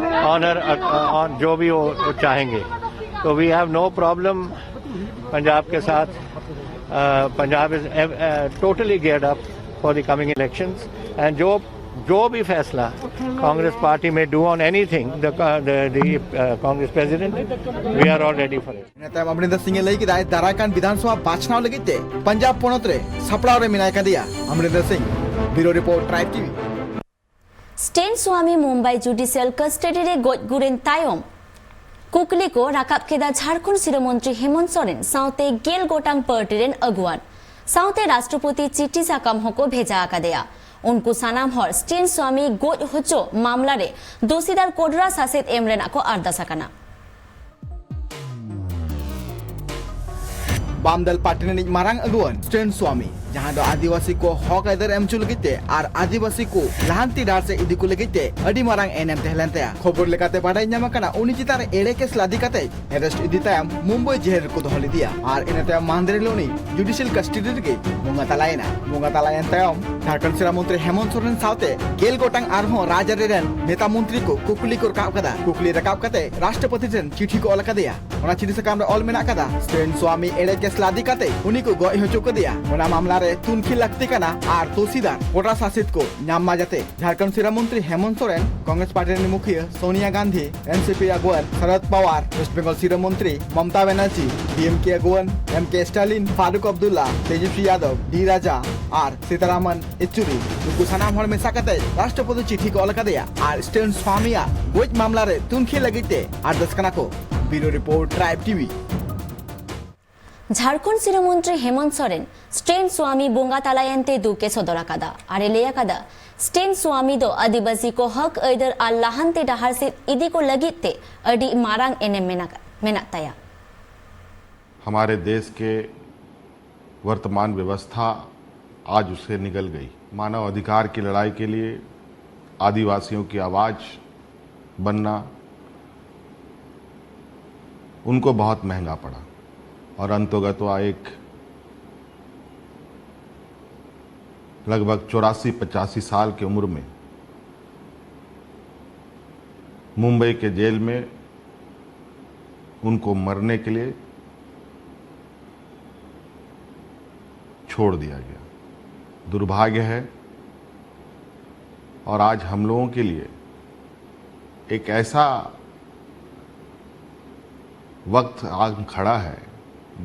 on her, uh, on जो भी वो, वो चाहेंगे। तो we have no problem Punjab के साथ। Punjab is totally geared up for the coming elections, and जो जो भी फैसला कांग्रेस पार्टी में do on anything, the the Congress president, we are all ready for it. ᱤᱱᱟᱹ ᱛᱟᱭᱚᱢ ᱚᱢᱨᱤᱱᱫᱚᱨ ᱥᱤᱝ ᱮ ᱞᱟᱹᱭ ᱠᱮᱫᱟᱭ, ᱫᱟᱨᱟᱭ ᱠᱟᱱ ᱵᱤᱫᱷᱟᱱ ᱥᱚᱵᱷᱟ ᱵᱟᱪᱷᱱᱟᱣ ᱞᱟᱹᱜᱤᱫ ᱛᱮ ᱯᱚᱧᱡᱟᱵᱽ ᱯᱚᱱᱚᱛ ᱨᱮ ᱥᱟᱯᱲᱟᱣ ᱨᱮ ᱢᱮᱱᱟᱭ ᱠᱟᱫᱮᱭᱟ Amrinder Singh. Bureau report, tribe TV. Stan Swamy Mumbai judicial custody ᱨᱮ ᱜᱚᱡ ᱜᱩᱨᱮᱱ ᱛᱟᱭᱚᱢ ᱠᱩᱠᱞᱤ ᱠᱚ ᱨᱟᱠᱟᱵ ᱠᱮᱫᱟ ᱡᱷᱟᱲᱠᱷᱚᱸᱰ ᱥᱤᱨᱟᱹ ᱢᱚᱱᱛᱨᱤ ᱦᱮᱢᱚᱱᱛ ᱥᱚᱨᱮᱱ ᱥᱟᱶᱛᱮ ᱜᱮᱞ ᱜᱚᱴᱟᱝ ᱯᱟᱨᱴᱤ ᱨᱮᱱ ᱟᱹᱜᱩᱣᱟᱱ᱾ ᱥᱟᱶᱛᱮ ᱨᱟᱥᱴᱨᱚᱯᱚᱛᱤ ᱪᱤᱴᱷᱤ ᱥᱟᱠᱟᱢ ᱦᱚᱸᱠᱚ ᱵᱷᱮᱡᱟ ᱟᱠᱟᱫᱮᱭᱟ᱾ ᱩᱱᱠᱩ ᱥᱟᱱᱟᱢ ᱦᱚᱲ ᱥᱴᱮᱱ ᱥᱣᱟᱢᱤ ᱜᱚᱡ ᱦᱚᱪᱚ ᱢᱟᱢᱞᱟ ᱨᱮ ᱫᱳᱥᱤᱫᱟᱨ ᱠᱚᱰᱨᱟ ᱥᱟᱥᱮᱛ ᱮᱢ ᱨᱮᱱᱟᱜ ᱠᱚ ᱟᱨᱫᱟᱥ ᱟᱠᱟᱱᱟ᱾ ᱵᱟᱢ ᱫᱚᱞ ᱯᱟᱨᱴᱤ ᱨᱤᱱᱤᱡ ᱢᱟᱨᱟᱝ ᱟᱹᱜᱩᱣᱟᱹᱱ ᱥᱴᱮᱱ ᱥᱣᱟᱢᱤ, ᱡᱟᱦᱟᱸ ᱫᱚ ᱟᱹᱫᱤᱵᱟᱹᱥᱤ ᱠᱚ ᱦᱚᱠ ᱟᱹᱭᱫᱟᱹᱨ ᱮᱢ ᱦᱚᱪᱚ ᱞᱟᱹᱜᱤᱫ ᱛᱮ ᱟᱨ ᱟᱹᱫᱤᱵᱟᱹᱥᱤ ᱠᱚ ᱞᱟᱦᱟᱱᱛᱤ ᱰᱟᱦᱟᱨ ᱥᱮᱫ ᱤᱫᱤ ᱠᱚ ᱞᱟᱹᱜᱤᱫ ᱛᱮ ᱟᱹᱰᱤ ᱢᱟᱨᱟᱝ ᱮᱱᱮᱢ ᱛᱟᱦᱮᱸ ᱞᱮᱱ ᱛᱟᱭᱟ᱾ ᱠᱷᱚᱵᱚᱨ ᱞᱮᱠᱟᱛᱮ ᱵᱟᱰᱟᱭ ᱧᱟᱢ ᱟᱠᱟᱱᱟ, ᱩᱱᱤ ᱪᱮᱛᱟᱱ ᱨᱮ ᱮᱲᱮ ᱠᱮᱥ ᱞᱟᱫᱮ ᱠᱟᱛᱮ ᱟᱨᱮᱥᱴ ᱤᱫᱤ ᱛᱟᱭᱚᱢ ᱢᱩᱢᱵᱟᱭ ᱡᱮᱦᱮᱞ ᱨᱮᱠᱚ ᱫᱚᱦᱚ ᱞᱮᱫᱮᱭᱟ ᱟᱨ ᱤᱱᱟᱹ ᱛᱟᱭᱚᱢ ᱢᱟᱦᱫᱮᱨ ᱦᱤᱞᱳᱜ ᱩᱱᱤ ᱡᱩᱰᱤᱥᱤᱭᱟᱞ ᱠᱟᱥᱴᱚᱰᱤ ᱨᱮᱜᱮ ᱵᱚᱸᱜᱟ ᱛᱟᱞᱟᱭᱮᱱᱟ᱾ ᱵᱚᱸᱜᱟ ᱛᱟᱞᱟᱭᱮᱱ ᱛᱟᱭᱚᱢ ᱡᱷᱟᱲᱠᱷᱚᱸᱰ ᱥᱤᱨᱟ ᱢᱚᱱᱛᱨᱤ ᱦᱮᱢᱚᱱᱛ ᱥᱚᱨᱮᱱ ᱥᱟᱶᱛᱮ ᱜᱮᱞ ᱜᱚᱴᱟᱝ ᱟᱨᱦᱚᱸ ᱨᱟᱡᱽ ᱟᱹᱨᱤ ᱨᱮᱱ ᱱᱮᱛᱟ ᱢᱚᱱᱛᱨᱤ ᱠᱚ ᱠᱩᱠᱞᱤ ᱠᱚ ᱨᱟᱠᱟᱵ ᱠᱟᱫᱟ᱾ ᱠᱩᱠᱞᱤ ᱨᱟᱠᱟᱵ ᱠᱟᱛᱮ ᱨᱟᱥᱴᱨᱚᱯᱚᱛᱤ ᱴᱷᱮᱱ ᱪᱤᱴᱷᱤ ᱠᱚ ᱚᱞ ᱟᱠᱟᱫᱮᱭᱟ᱾ ᱚᱱᱟ ᱪᱤᱴᱷᱤ ᱥᱟᱠᱟᱢ ᱨᱮ ᱚᱞ ᱢᱮᱱᱟᱜ ᱠᱟᱫᱟ, ᱥᱴᱮᱱ ᱥᱣᱟᱢᱤ ᱮᱲᱮ ᱠᱮᱥ ᱞᱟᱫᱮ ᱠᱟᱛᱮ ᱩᱱᱤ ᱠᱚ ᱜᱚᱡ ᱦᱚᱪᱚ ᱠᱟᱫᱮᱭᱟ᱾ ᱚᱱᱟ ᱢᱟᱢᱞᱟ ᱛᱩᱱᱠᱷᱤ ᱞᱟᱹᱠᱛᱤ ᱠᱟᱱᱟ ᱟᱨ ᱫᱳᱥᱤᱫᱟᱨ ᱠᱚᱲᱟ ᱥᱟᱥᱮᱛ ᱠᱚ ᱧᱟᱢ ᱢᱟ ᱡᱟᱛᱮ᱾ ᱡᱷᱟᱲᱠᱷᱚᱸᱰ ᱥᱤᱨᱟᱹ ᱢᱚᱱᱛᱨᱤ ᱦᱮᱢᱚᱱᱛ ᱥᱚᱨᱮᱱ, ᱠᱚᱝᱜᱨᱮᱥ ᱯᱟᱨᱴᱤ ᱨᱮᱱ ᱢᱩᱠᱷᱤᱭᱟᱹ ᱥᱳᱱᱤᱭᱟ ᱜᱟᱱᱫᱷᱤ, ᱮᱱᱥᱤᱯᱤ ᱟᱜᱩᱣᱟᱹᱱ ᱥᱚᱨᱚᱫ ᱯᱟᱣᱟᱨ, ᱳᱭᱮᱥᱴ ᱵᱮᱝᱜᱚᱞ ᱥᱤᱨᱟᱹ ᱢᱚᱱᱛᱨᱤ ᱢᱚᱢᱚᱛᱟ ᱵᱟᱱᱟᱨᱡᱤ, ᱰᱤᱮᱢᱠᱮ ᱟᱜᱩᱣᱟᱹᱱ ᱮᱢ ᱠᱮ ᱥᱴᱟᱞᱤᱱ, ᱯᱷᱟᱨᱩᱠ ᱟᱵᱫᱩᱞᱞᱟ, ᱛᱮᱡᱚᱥᱣᱤ ᱭᱟᱫᱚᱵ, ᱰᱤ ᱨᱟᱡᱟ ᱟᱨ ᱥᱤᱛᱟᱨᱟᱢᱚᱱ ᱭᱮᱪᱩᱨᱤ, ᱱᱩᱠᱩ ᱥᱟᱱᱟᱢ ᱦᱚᱲ ᱢᱮᱥᱟ ᱠᱟᱛᱮ ᱨᱟᱥᱴᱨᱚᱯᱚᱛᱤ ᱪᱤᱴᱷᱤ ᱠᱚ ᱚᱞ ᱟᱠᱟᱫᱮᱭᱟ ᱟᱨ ᱥᱴᱮᱱ ᱥᱣᱟᱢᱤᱭᱟᱜ ᱜᱚᱡ ᱢᱟᱢᱞᱟ ᱨᱮ ᱛᱩᱱᱠᱷᱤ ᱞᱟᱹᱜᱤᱫ ᱛᱮ ᱟᱨᱫᱟᱥ ᱠᱟᱱᱟ ᱠᱚ᱾ ᱵᱤᱭᱩᱨᱳ ᱨᱤᱯᱳᱨᱴ, ᱴᱨᱟᱭᱤᱵᱽ ᱴᱤᱵᱷᱤ᱾ ᱡᱷᱟᱲᱠᱷᱚᱸᱰ ᱥᱤᱨᱟᱹ ᱢᱚᱱᱛᱨᱤ ᱦᱮᱢᱚᱱᱛ ᱥᱚᱨᱮᱱ ᱥᱴᱮᱱ ᱥᱣᱟᱢᱤ ᱵᱚᱸᱜᱟ ᱛᱟᱞᱟᱭᱮᱱ ᱛᱮ ᱫᱩᱠ ᱮ ᱥᱚᱫᱚᱨ ᱟᱠᱟᱫᱟ ᱟᱨ ᱮ ᱞᱟᱹᱭ ᱟᱠᱟᱫᱟ, ᱥᱴᱮᱱ ᱥᱣᱟᱢᱤ ᱫᱚ ᱟᱹᱫᱤᱵᱟᱹᱥᱤ ᱠᱚ ᱦᱚᱠ ᱟᱹᱭᱫᱟᱹᱨ ᱟᱨ ᱞᱟᱦᱟᱱᱛᱤ ᱰᱟᱦᱟᱨ ᱥᱮᱫ ᱤᱫᱤ ᱠᱚ ᱞᱟᱹᱜᱤᱫ ᱛᱮ ᱟᱹᱰᱤ ᱢᱟᱨᱟᱝ ᱮᱱᱮᱢ ᱢᱮᱱᱟᱜ, ᱢᱮᱱᱟᱜ ᱛᱟᱭᱟ᱾ हमारे देश के वर्तमान व्यवस्था आज उससे निगल गई। मानव अधिकार की लड़ाई के लिए आदिवासियों की आवाज़ बनना उनको बहुत महंगा पड़ा और अंतोगत्वा एक लगभग चौरासी पचासी साल की उम्र में मुंबई के जेल में उनको मरने के लिए छोड़ दिया गया। दुर्भाग्य है। और आज हम लोगों के लिए एक ऐसा वक्त आ खड़ा है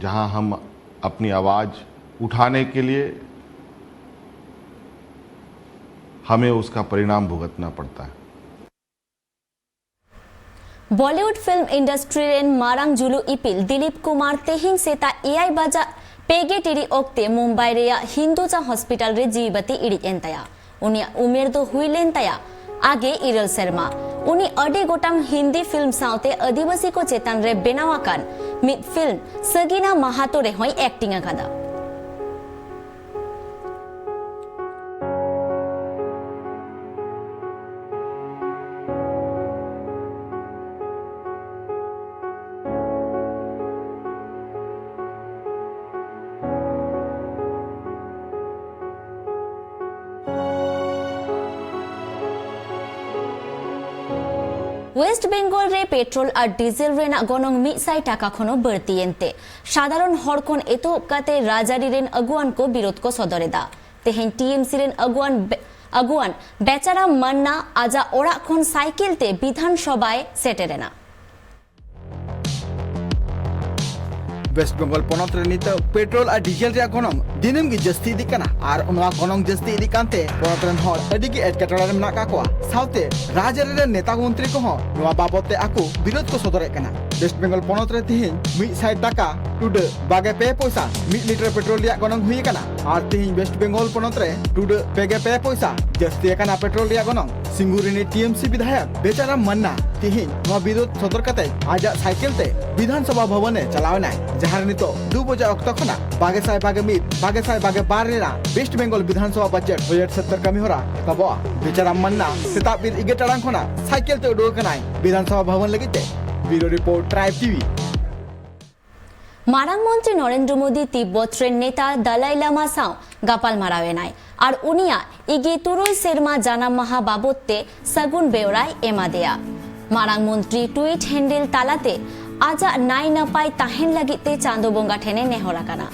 जहां हम अपनी आवाज उठाने के लिए हमें उसका परिणाम भुगतना पड़ता है। ᱵᱚᱞᱤᱣᱩᱰ ᱯᱷᱤᱞᱢ ᱤᱱᱰᱟᱥᱴᱨᱤ ᱨᱮᱱ ᱢᱟᱨᱟᱝ ᱡᱩᱞᱩ ᱤᱯᱤᱞ ᱫᱤᱞᱤᱯ ᱠᱩᱢᱟᱨ ᱛᱮᱦᱮᱧ ᱥᱮᱛᱟᱜ ᱮᱭᱟᱭ ᱵᱟᱡᱟᱜ ᱯᱮ ᱜᱮ ᱴᱤᱲᱤᱡ ᱚᱠᱛᱮ ᱢᱩᱢᱵᱟᱭ ᱨᱮᱭᱟᱜ ᱦᱤᱱᱫᱩᱡᱟ ᱦᱚᱥᱯᱤᱴᱟᱞ ᱨᱮ ᱡᱤᱣᱤ ᱵᱟᱹᱛᱤ ᱤᱲᱤᱡ ᱮᱱ ᱛᱟᱭᱟ᱾ ᱩᱱᱤᱭᱟᱜ ᱩᱢᱮᱨ ᱫᱚ ᱦᱩᱭ ᱞᱮᱱ ᱛᱟᱭᱟ ᱟᱜᱮ ᱤᱨᱟᱹᱞ ᱥᱮᱨᱢᱟ᱾ ᱩᱱᱤ ᱟᱹᱰᱤ ᱜᱚᱴᱟᱝ ᱦᱤᱱᱫᱤ ᱯᱷᱤᱞᱢ ᱥᱟᱶᱛᱮ ᱟᱹᱫᱤᱵᱟᱹᱥᱤ ᱠᱚ ᱪᱮᱛᱟᱱ ᱨᱮ ᱵᱮᱱᱟᱣ ᱟᱠᱟᱱ ᱢᱤᱫ ᱯᱷᱤᱞᱢ ᱥᱟᱹᱜᱤᱱᱟ ᱢᱟᱦᱟᱛᱳ ᱨᱮᱦᱚᱸᱭ ᱮᱠᱴᱤᱝ ᱟᱠᱟᱫᱟ᱾ ᱳᱭᱮᱥᱴ ᱵᱮᱝᱜᱚᱞ ᱨᱮ ᱯᱮᱴᱨᱳᱞ ᱟᱨ ᱰᱤᱡᱮᱞ ᱨᱮᱱᱟᱜ ᱜᱚᱱᱚᱝ ᱢᱤᱫ ᱥᱟᱭ ᱴᱟᱠᱟ ᱠᱷᱚᱱ ᱦᱚᱸ ᱵᱟᱹᱲᱛᱤᱭᱮᱱ ᱛᱮ ᱥᱟᱫᱷᱟᱨᱚᱱ ᱦᱚᱲ ᱠᱷᱚᱱ ᱮᱛᱚᱦᱚᱵ ᱠᱟᱛᱮ ᱨᱟᱡᱽᱟᱹᱨᱤ ᱨᱮᱱ ᱟᱹᱜᱩᱣᱟᱱ ᱠᱚ ᱵᱤᱨᱳᱫ ᱠᱚ ᱥᱚᱫᱚᱨ ᱮᱫᱟ᱾ ᱛᱮᱦᱮᱧ ᱴᱤ ᱮᱢ ᱥᱤ ᱨᱮᱱ ᱟᱹᱜᱩᱣᱟᱱ ᱵᱮ-, ᱟᱹᱜᱩᱣᱟᱱ ᱵᱮᱪᱟᱨᱟᱢ ᱢᱟᱱᱱᱟ ᱟᱡᱟᱜ ᱚᱲᱟᱜ ᱠᱷᱚᱱ ᱥᱟᱭᱠᱮᱞ ᱛᱮ ᱵᱤᱫᱷᱟᱱ ᱥᱚᱵᱷᱟᱭ ᱥᱮᱴᱮᱨ ᱮᱱᱟ᱾ ᱳᱭᱮᱥᱴ ᱵᱮᱝᱜᱚᱞ ᱯᱚᱱᱚᱛ ᱨᱮ ᱱᱤᱛᱚᱜ ᱯᱮᱴᱨᱳᱞ ᱟᱨ ᱰᱤᱡᱮᱞ ᱨᱮᱭᱟᱜ ᱜᱚᱱᱚᱝ ᱫᱤᱱᱟᱹᱢ ᱜᱮ ᱡᱟᱹᱥᱛᱤ ᱤᱫᱤᱜ ᱠᱟᱱᱟ ᱟᱨ ᱱᱚᱣᱟ ᱜᱚᱱᱚᱝ ᱡᱟᱹᱥᱛᱤ ᱤᱫᱤᱜ ᱠᱟᱱᱛᱮ ᱯᱚᱱᱚᱛ ᱨᱮᱱ ᱦᱚᱲ ᱟᱹᱰᱤ ᱜᱮ ᱮᱴᱠᱮᱴᱚᱬᱮ ᱨᱮ ᱢᱮᱱᱟᱜ ᱠᱟᱜ ᱠᱚᱣᱟ᱾ ᱥᱟᱶᱛᱮ ᱨᱟᱡᱽᱟᱹᱨᱤ ᱨᱮᱱ ᱱᱮᱛᱟ ᱢᱚᱱᱛᱨᱤ ᱠᱚᱦᱚᱸ ᱱᱚᱣᱟ ᱵᱟᱵᱚᱛ ᱛᱮ ᱟᱠᱚ ᱵᱤᱨᱳᱫ ᱠᱚ ᱥᱚᱫᱚᱨᱮᱫ ᱠᱟᱱᱟ᱾ ᱳᱭᱮᱥᱴ ᱵᱮᱝᱜᱚᱞ ᱯᱚᱱᱚᱛ ᱨᱮ ᱛᱤᱦᱤᱧ ᱢᱤᱫ ᱥᱟᱭ ᱴᱟᱠᱟ ᱴᱩᱰᱟᱹᱜ ᱵᱟᱜᱮ ᱯᱮ ᱯᱚᱭᱥᱟ ᱢᱤᱫ ᱞᱤᱴᱟᱨ ᱯᱮᱴᱨᱳᱞ ᱨᱮᱭᱟᱜ ᱜᱚᱱᱚᱝ ᱦᱩᱭ ᱟᱠᱟᱱᱟ᱾ ᱟᱨ ᱛᱤᱦᱤᱧ ᱳᱭᱮᱥᱴ ᱵᱮᱝᱜᱚᱞ ᱯᱚᱱᱚᱛ ᱨᱮ ᱴᱩᱰᱟᱹᱜ ᱯᱮ ᱜᱮ ᱯᱮ ᱯᱚᱭᱥᱟ ᱡᱟᱹᱥᱛᱤ ᱟᱠᱟᱱᱟ ᱯᱮᱴᱨᱳᱞ ᱨᱮᱭᱟᱜ ᱜᱚᱱᱚᱝ᱾ ᱥᱤᱝᱜᱩᱨᱤᱱᱤ ᱴᱤ ᱮᱢ ᱥᱤ ᱵᱤᱫᱷᱟᱭᱚᱠ ᱵᱮᱪᱟᱨᱟᱢ ᱢᱟᱱᱱᱟ ᱛᱤᱦᱤᱧ ᱱᱚᱣᱟ ᱵᱤᱨᱳᱫ ᱥᱚᱫᱚᱨ ᱠᱟᱛᱮ ᱟᱡᱟᱜ ᱥᱟᱭᱠᱮᱞ ᱛᱮ ᱵᱤᱫᱷᱟᱱ ᱥᱚᱵᱷᱟ ᱵᱷᱚᱵᱚᱱ ᱮ ᱪᱟᱞᱟᱣ ᱮᱱᱟᱭ, ᱡᱟᱦᱟᱸ ᱨᱮ ᱱᱤᱛᱚᱜ ᱫᱩ ᱵᱟᱡᱟ ᱚᱠᱛᱚ ᱠᱷᱚᱱᱟᱜ ᱵᱟᱜᱮ ᱥᱟᱭ ᱵᱟᱜᱮ ᱢᱤᱫ, ᱵᱟᱜᱮ ᱥᱟᱭ ᱵᱟᱜᱮ ᱵᱟᱨ ᱨᱮᱱᱟᱜ ᱳᱭᱮᱥᱴ ᱵᱮᱝᱜᱚᱞ ᱵᱤᱫᱷᱟᱱ ᱥᱚᱵᱷᱟ ᱵᱟᱡᱮᱴ ᱵᱟᱡᱮᱴ ᱥᱮᱛᱟᱨ ᱠᱟᱹᱢᱤ ᱦᱚᱨᱟ ᱮᱛᱚᱦᱚᱵᱚᱜᱼᱟ᱾ ᱵᱮᱪᱟᱨᱟᱢ ᱢᱟᱱᱱᱟ ᱥᱮᱛᱟᱜ ᱵᱮᱨ ᱮᱜᱟᱨᱚ ᱴᱟᱲᱟᱝ ᱠᱷᱚᱱᱟᱜ ᱥᱟᱭᱠᱮᱞ ᱛᱮ ᱩᱰᱩᱠ ᱟᱠᱟᱱᱟᱭ ᱵᱤᱫᱷᱟᱱ ᱥᱚᱵᱷᱟ ᱵᱷᱚᱵᱚᱱ ᱞᱟᱹᱜᱤᱫ ᱛᱮ᱾ ᱵᱤᱭᱩᱨᱳ ᱨᱤᱯᱳᱨᱴ, ᱴᱨᱟᱭᱤᱵᱽ ᱴᱤ ᱵᱷᱤ᱾ ᱢᱟᱨᱟᱝ ᱢᱚᱱᱛᱨᱤ ᱱᱚᱨᱮᱱᱫᱨᱚ ᱢᱳᱫᱤ ᱛᱤᱵᱵᱚᱛ ᱨᱮᱱ ᱱᱮᱛᱟ ᱫᱟᱞᱟᱭ ᱞᱟᱢᱟ ᱥᱟᱶ ᱜᱟᱯᱟᱞ ᱢᱟᱨᱟᱣ ᱮᱱᱟᱭ ᱟᱨ ᱩᱱᱤᱭᱟᱜ ᱤᱜᱤ ᱛᱩᱨᱩᱭ ᱥᱮᱨᱢᱟ ᱡᱟᱱᱟᱢ ᱢᱟᱦᱟ ᱵᱟᱵᱚᱛ ᱛᱮ ᱥᱟᱹᱜᱩᱱ ᱵᱮᱣᱨᱟᱭ ᱮᱢᱟᱫᱮᱭᱟ᱾ ᱢᱟᱨᱟᱝ ᱢᱚᱱᱛᱨᱤ ᱴᱩᱭᱤᱴ ᱦᱮᱱᱰᱮᱞ ᱛᱟᱞᱟᱛᱮ ᱟᱡᱟᱜ ᱱᱟᱭ ᱱᱟᱯᱟᱭ ᱛᱟᱦᱮᱱ ᱞᱟᱹᱜᱤᱫ ᱛᱮ ᱪᱟᱸᱫᱚ ᱵᱚᱸᱜᱟ ᱴᱷᱮᱱᱮ ᱱᱮᱦᱚᱨ ᱟᱠᱟᱱᱟ᱾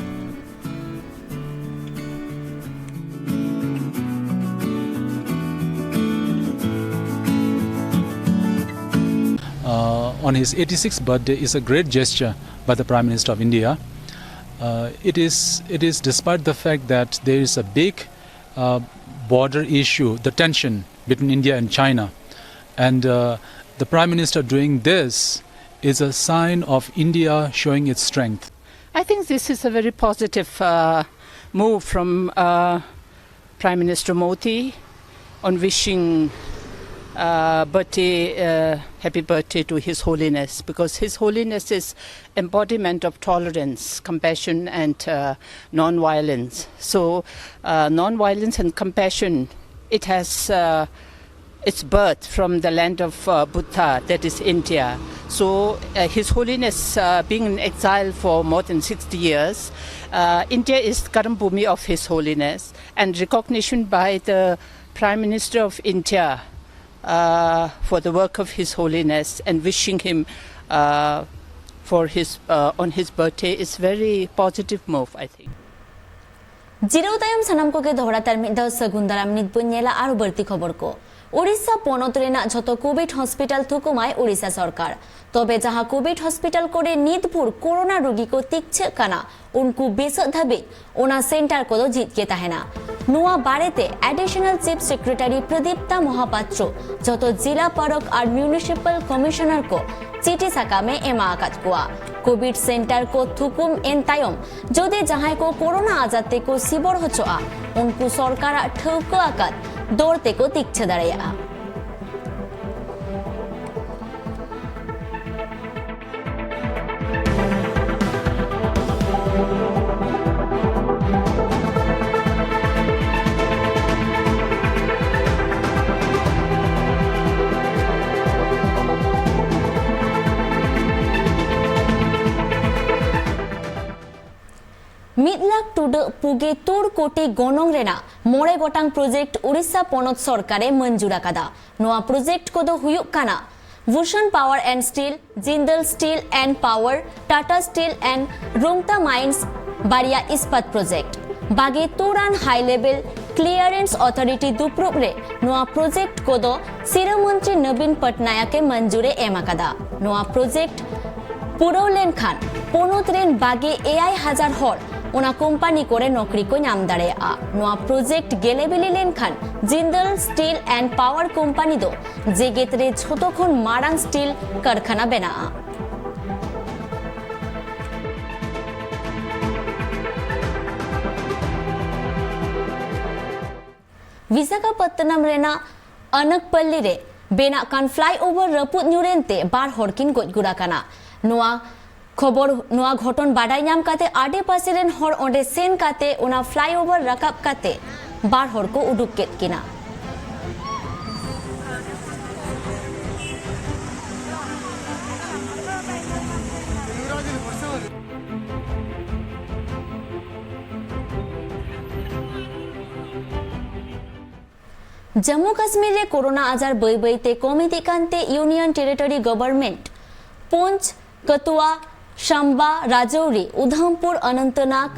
Uh, on his eighty-sixth birthday is a great gesture by the Prime Minister of India. Uh, it is, it is despite the fact that there is a big uh, border issue, the tension between India and China. And uh, the Prime Minister doing this is a sign of India showing its strength. I think this is a very positive uh, move from uh, Prime Minister Modi on wishing uh, birthday, uh, happy birthday to His Holiness, because His Holiness is embodiment of tolerance, compassion, and uh, non-violence. So, uh, non-violence and compassion, it has uh, its birth from the land of uh, Buddha, that is India. So, uh, His Holiness uh, being in exile for more than sixty years, uh, India is Karambhumi of His Holiness, and recognition by the Prime Minister of India uh, for the work of His Holiness and wishing him uh, for his uh, on his birthday is very positive move, I think. ᱡᱤᱨᱟᱹᱣ ᱛᱟᱭᱚᱢ ᱥᱟᱱᱟᱢ ᱠᱚᱜᱮ ᱫᱚᱦᱲᱟ ᱛᱟᱨ ᱢᱤᱫ ᱫᱷᱟᱣ ᱥᱟᱹᱜᱩᱱ ᱫᱟᱨᱟᱢ᱾ ᱱᱤᱛ ᱵᱚᱱ ᱧᱮᱞᱟ ᱟᱨᱚ ᱵᱟᱹᱲᱛᱤ ᱠᱷᱚᱵᱚᱨ ᱠᱚ᱾ ᱳᱰᱤᱥᱟ ᱯᱚᱱᱚᱛ ᱨᱮᱱᱟᱜ ᱡᱷᱚᱛᱚ ᱠᱳᱵᱷᱤᱰ ᱦᱚᱥᱯᱤᱴᱟᱞ ᱛᱷᱩᱠᱩᱢᱟᱭ ᱳᱰᱤᱥᱟ ᱥᱚᱨᱠᱟᱨ᱾ ᱛᱚᱵᱮ ᱡᱟᱦᱟᱸ ᱠᱳᱵᱷᱤᱰ ᱦᱚᱥᱯᱤᱴᱟᱞ ᱠᱚᱨᱮ ᱱᱤᱛ ᱵᱷᱳᱨ ᱠᱳᱨᱳᱱᱟ ᱨᱩᱜᱤ ᱠᱚ ᱛᱤᱠᱪᱷᱟᱹᱜ ᱠᱟᱱᱟ, ᱩᱱᱠᱩ ᱵᱮᱥᱚᱜ ᱫᱷᱟᱹᱵᱤᱡ ᱚᱱᱟ ᱥᱮᱱᱴᱟᱨ ᱠᱚᱫᱚ ᱡᱷᱤᱡ ᱜᱮ ᱛᱟᱦᱮᱱᱟ᱾ ᱱᱚᱣᱟ ᱵᱟᱨᱮᱛᱮ ᱮᱰᱤᱥᱚᱱᱟᱞ ᱪᱤᱯ ᱥᱮᱠᱨᱮᱴᱟᱨᱤ ᱯᱨᱚᱫᱤᱯᱛᱟ ᱢᱚᱦᱟᱯᱟᱛᱨᱚ ᱡᱷᱚᱛᱚ ᱡᱤᱞᱟ ᱯᱟᱨᱚᱠ ᱟᱨ ᱢᱤᱭᱩᱱᱤᱥᱤᱯᱟᱞ ᱠᱚᱢᱤᱥᱚᱱᱟᱨ ᱠᱚ ᱪᱤᱴᱷᱤ ᱥᱟᱠᱟᱢᱮ ᱮᱢᱟ ᱟᱠᱟᱫ ᱠᱚᱣᱟ᱾ ᱠᱳᱵᱷᱤᱰ ᱥᱮᱱᱴᱟᱨ ᱠᱚ ᱛᱷᱩᱠᱩᱢ ᱮᱱ ᱛᱟᱭᱚᱢ ᱡᱩᱫᱤ ᱡᱟᱦᱟᱸᱭ ᱠᱚ ᱠᱳᱨᱳᱱᱟ ᱟᱡᱟᱨ ᱛᱮᱠᱚ ᱥᱤᱵᱚᱲ ᱦᱚᱪᱚᱜᱼᱟ, ᱩᱱᱠᱩ ᱥᱚᱨᱠᱟᱨᱟᱜ ᱴᱷᱟᱹᱣᱠᱟᱹ ᱟᱠᱟᱫ ᱫᱚᱨ ᱛᱮᱠᱚ ᱛᱤᱠᱪᱷᱟᱹ ᱫᱟᱲᱮᱭᱟᱜᱼᱟ᱾ ᱢᱤᱫ ᱞᱟᱠᱷ ᱴᱩᱰᱟᱹᱜ ᱯᱩᱜᱮ ᱛᱩᱲ ᱠᱳᱴᱤ ᱜᱚᱱᱚᱝ ᱨᱮᱱᱟᱜ ᱢᱚᱬᱮ ᱜᱚᱴᱟᱝ ᱯᱨᱚᱡᱮᱠᱴ ᱩᱲᱤᱥᱥᱟ ᱯᱚᱱᱚᱛ ᱥᱚᱨᱠᱟᱨᱮ ᱢᱚᱧᱡᱩᱨ ᱟᱠᱟᱫᱟ᱾ ᱱᱚᱣᱟ ᱯᱨᱚᱡᱮᱠᱴ ᱠᱚᱫᱚ ᱦᱩᱭᱩᱜ ᱠᱟᱱᱟ Bhushan power and steel, Jindal steel and power, Tata steel and Rungta mines ᱵᱟᱨᱭᱟ ᱤᱥᱯᱟᱛ ᱯᱨᱚᱡᱮᱠᱴ᱾ ᱵᱟᱜᱮ ᱛᱩᱨᱟᱱ ᱦᱟᱭ ᱞᱮᱵᱮᱞ ᱠᱞᱤᱭᱟᱨᱮᱱᱥ ᱚᱛᱷᱚᱨᱤᱴᱤ ᱫᱩᱯᱲᱩᱵ ᱨᱮ ᱱᱚᱣᱟ ᱯᱨᱚᱡᱮᱠᱴ ᱠᱚᱫᱚ ᱥᱤᱨᱟᱹ ᱢᱚᱱᱛᱨᱤ ᱱᱚᱵᱤᱱ ᱯᱚᱴᱱᱟᱭᱟᱠ ᱮ ᱢᱚᱧᱡᱩᱨᱮ ᱮᱢ ᱟᱠᱟᱫᱟ᱾ ᱱᱚᱣᱟ ᱯᱨᱚᱡᱮᱠᱴ ᱯᱩᱨᱟᱹᱣ ᱞᱮᱱᱠᱷᱟᱱ ᱯᱚᱱᱚᱛ ᱨᱮᱱ ᱵᱟᱜᱮ ᱮᱭᱟᱭ ᱦᱟᱡᱟᱨ ᱦᱚᱲ ᱚᱱᱟ ᱠᱳᱢᱯᱟᱱᱤ ᱠᱚᱨᱮ ᱱᱚᱠᱨᱤ ᱠᱚ ᱧᱟᱢ ᱫᱟᱲᱮᱭᱟᱜᱼᱟ᱾ ᱱᱚᱣᱟ ᱯᱨᱚᱡᱮᱠᱴ ᱜᱮᱞᱮ ᱵᱤᱞᱤ ᱞᱮᱱᱠᱷᱟᱱ Jindal steel and power company ᱫᱚ ᱡᱮᱜᱮᱛ ᱨᱮ ᱡᱷᱚᱛᱚ ᱠᱷᱚᱱ ᱢᱟᱨᱟᱝ ᱥᱴᱤᱞ ᱠᱟᱨᱠᱷᱟᱱᱟ ᱵᱮᱱᱟᱜᱼᱟ᱾ ᱵᱤᱥᱟᱠᱷᱟᱯᱚᱛᱛᱚᱱᱚᱢ ᱨᱮᱱᱟᱜ ᱟᱱᱟᱠᱯᱟᱞᱞᱤ ᱨᱮ ᱵᱮᱱᱟᱜ ᱠᱟᱱ ᱯᱷᱞᱟᱭᱳᱵᱷᱟᱨ ᱨᱟᱹᱯᱩᱫ ᱧᱩᱨᱮᱱ ᱛᱮ ᱵᱟᱨ ᱦᱚᱲ ᱠᱤᱱ ᱜᱚᱡ ᱜᱩᱨ ᱟᱠᱟᱱᱟ᱾ ᱱᱚᱣᱟ ᱠᱷᱚᱵᱚᱨ, ᱱᱚᱣᱟ ᱜᱷᱚᱴᱚᱱ ᱵᱟᱰᱟᱭ ᱧᱟᱢ ᱠᱟᱛᱮ ᱟᱰᱮᱯᱟᱥᱮ ᱨᱮᱱ ᱦᱚᱲ ᱚᱸᱰᱮ ᱥᱮᱱ ᱠᱟᱛᱮ ᱚᱱᱟ ᱯᱷᱞᱟᱭᱳᱵᱷᱟᱨ ᱨᱟᱠᱟᱵ ᱠᱟᱛᱮ ᱵᱟᱨ ᱦᱚᱲ ᱠᱚ ᱩᱰᱩᱠ ᱠᱮᱫ ᱠᱤᱱᱟ᱾ ᱡᱟᱢᱢᱩ ᱠᱟᱥᱢᱤᱨ ᱨᱮ ᱠᱳᱨᱳᱱᱟ ᱟᱡᱟᱨ ᱵᱟᱹᱭ ᱵᱟᱹᱭ ᱛᱮ ᱠᱚᱢ ᱤᱫᱤᱜ ᱠᱟᱱᱛᱮ ᱤᱭᱩᱱᱤᱭᱚᱱ ᱴᱮᱨᱤᱴᱚᱨᱤ ᱜᱚᱵᱷᱚᱨᱱᱢᱮᱱᱴ ᱯᱩᱧᱪ, ᱠᱟᱛᱩᱣᱟ, ᱥᱟᱢᱵᱟ, ᱨᱟᱡᱳᱨᱤ, ᱩᱫᱷᱚᱢᱯᱩᱨ, ᱚᱱᱚᱱᱛᱚᱱᱟᱜᱽ,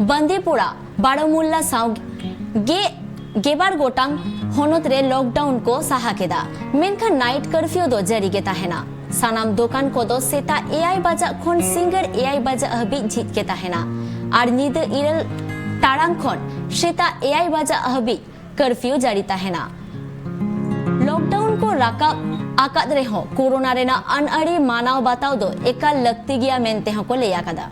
ᱵᱟᱱᱫᱤᱯᱳᱨᱟ, ᱵᱟᱨᱟᱢᱩᱞᱞᱟ ᱥᱟᱶ ᱜᱮ ᱜᱮᱵᱟᱨ ᱜᱚᱴᱟᱝ ᱦᱚᱱᱚᱛ ᱨᱮ ᱞᱚᱠᱰᱟᱣᱩᱱ ᱠᱚ ᱥᱟᱦᱟ ᱠᱮᱫᱟ, ᱢᱮᱱᱠᱷᱟᱱ ᱱᱟᱭᱤᱴ ᱠᱟᱨᱯᱷᱤᱭᱩ ᱫᱚ ᱡᱟᱹᱨᱤ ᱜᱮ ᱛᱟᱦᱮᱱᱟ᱾ ᱥᱟᱱᱟᱢ ᱫᱚᱠᱟᱱ ᱠᱚᱫᱚ ᱥᱮᱛᱟᱜ ᱮᱭᱟᱭ ᱵᱟᱡᱟᱜ ᱠᱷᱚᱱ ᱥᱤᱸᱜᱟᱹᱲ ᱮᱭᱟᱭ ᱵᱟᱡᱟᱜ ᱦᱟᱹᱵᱤᱡ ᱡᱷᱤᱡ ᱜᱮ ᱛᱟᱦᱮᱱᱟ ᱟᱨ ᱧᱤᱫᱟᱹ ᱤᱨᱟᱹᱞ ᱴᱟᱲᱟᱝ ᱠᱷᱚᱱ ᱥᱮᱛᱟᱜ ᱮᱭᱟᱭ ᱵᱟᱡᱟᱜ ᱦᱟᱹᱵᱤᱡ ᱠᱟᱨᱯᱷᱤᱭᱩ ᱡᱟᱹᱨᱤ ᱛᱟᱦᱮᱱᱟ᱾ ᱞᱚᱠᱰᱟᱣᱩᱱ ᱠᱚ ᱨᱟᱠᱟᱵ ᱟᱠᱟᱫ ᱨᱮᱦᱚᱸ ᱠᱳᱨᱳᱱᱟ ᱨᱮᱱᱟᱜ ᱟᱹᱱᱟᱹᱨᱤ ᱢᱟᱱᱟᱣ ᱵᱟᱛᱟᱣ ᱫᱚ ᱮᱠᱟᱞ ᱞᱟᱹᱠᱛᱤ ᱜᱮᱭᱟ ᱢᱮᱱᱛᱮ ᱦᱚᱸᱠᱚ ᱞᱟᱹᱭ ᱟᱠᱟᱫᱟ᱾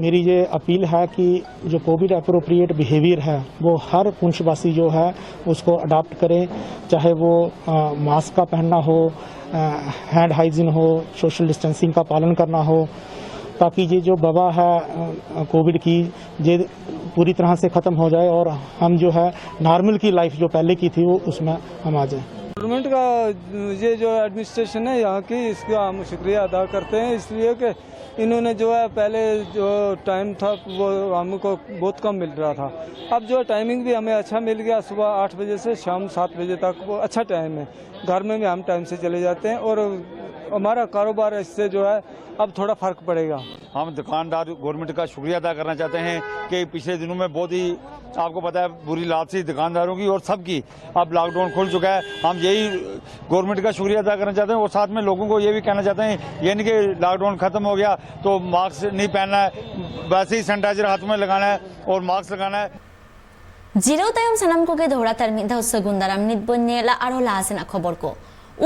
मेरी ये अपील है कि जो कोविड अप्रोप्रिएट बिहेवियर है, वो हर पुंछवासी जो है, उसको अडॉप्ट करें। चाहे वो मास्क का पहनना हो, हैंड हाइजीन हो, सोशल डिस्टेंसिंग का पालन करना हो, ताकि ये जो वबा है कोविड की, ये पूरी तरह से ख़त्म हो जाए और हम जो है नॉर्मल की लाइफ जो पहले की थी, वो उसमें हम आ जाएं। गवर्नमेंट का ये जो एडमिनिस्ट्रेशन है यहाँ की, इसका हम शुक्रिया अदा करते हैं, इसलिए कि इन्होंने जो है पहले जो टाइम था वो हमको बहुत कम मिल रहा था। अब जो टाइमिंग भी हमें अच्छा मिल गया, सुबह आठ बजे से शाम सात बजे तक, वो अच्छा टाइम है। घर में भी हम टाइम से चले जाते हैं और हमारा कारोबार इससे जो है अब थोड़ा फ़र्क पड़ेगा। हम दुकानदार गवर्नमेंट का शुक्रिया अदा करना चाहते हैं कि पिछले दिनों में बहुत ही, आपको पता है, बुरी लात थी दुकानदारों की और सबकी। अब लॉकडाउन खुल चुका है, हम यही गवर्नमेंट का शुक्रिया अदा करना चाहते हैं और साथ में लोगों को ये भी कहना चाहते हैं, ये नहीं कि लॉकडाउन ख़त्म हो गया तो मास्क नहीं पहनना है, वैसे ही सैनिटाइजर हाथ में लगाना है और मास्क लगाना है। ᱡᱤᱨᱟᱹᱣ ᱛᱟᱭᱚᱢ ᱥᱟᱱᱟᱢ ᱠᱚᱜᱮ ᱫᱚᱦᱲᱟ ᱛᱟᱨ ᱢᱤᱫ ᱫᱷᱟᱣ ᱥᱟᱹᱜᱩᱱ ᱫᱟᱨᱟᱢ᱾ ᱱᱤᱛ ᱵᱚᱱ ᱧᱮᱞᱟ ᱟᱨᱦᱚᱸ ᱞᱟᱦᱟ ᱥᱮᱱᱟᱜ ᱠᱷᱚᱵᱚᱨ ᱠᱚ᱾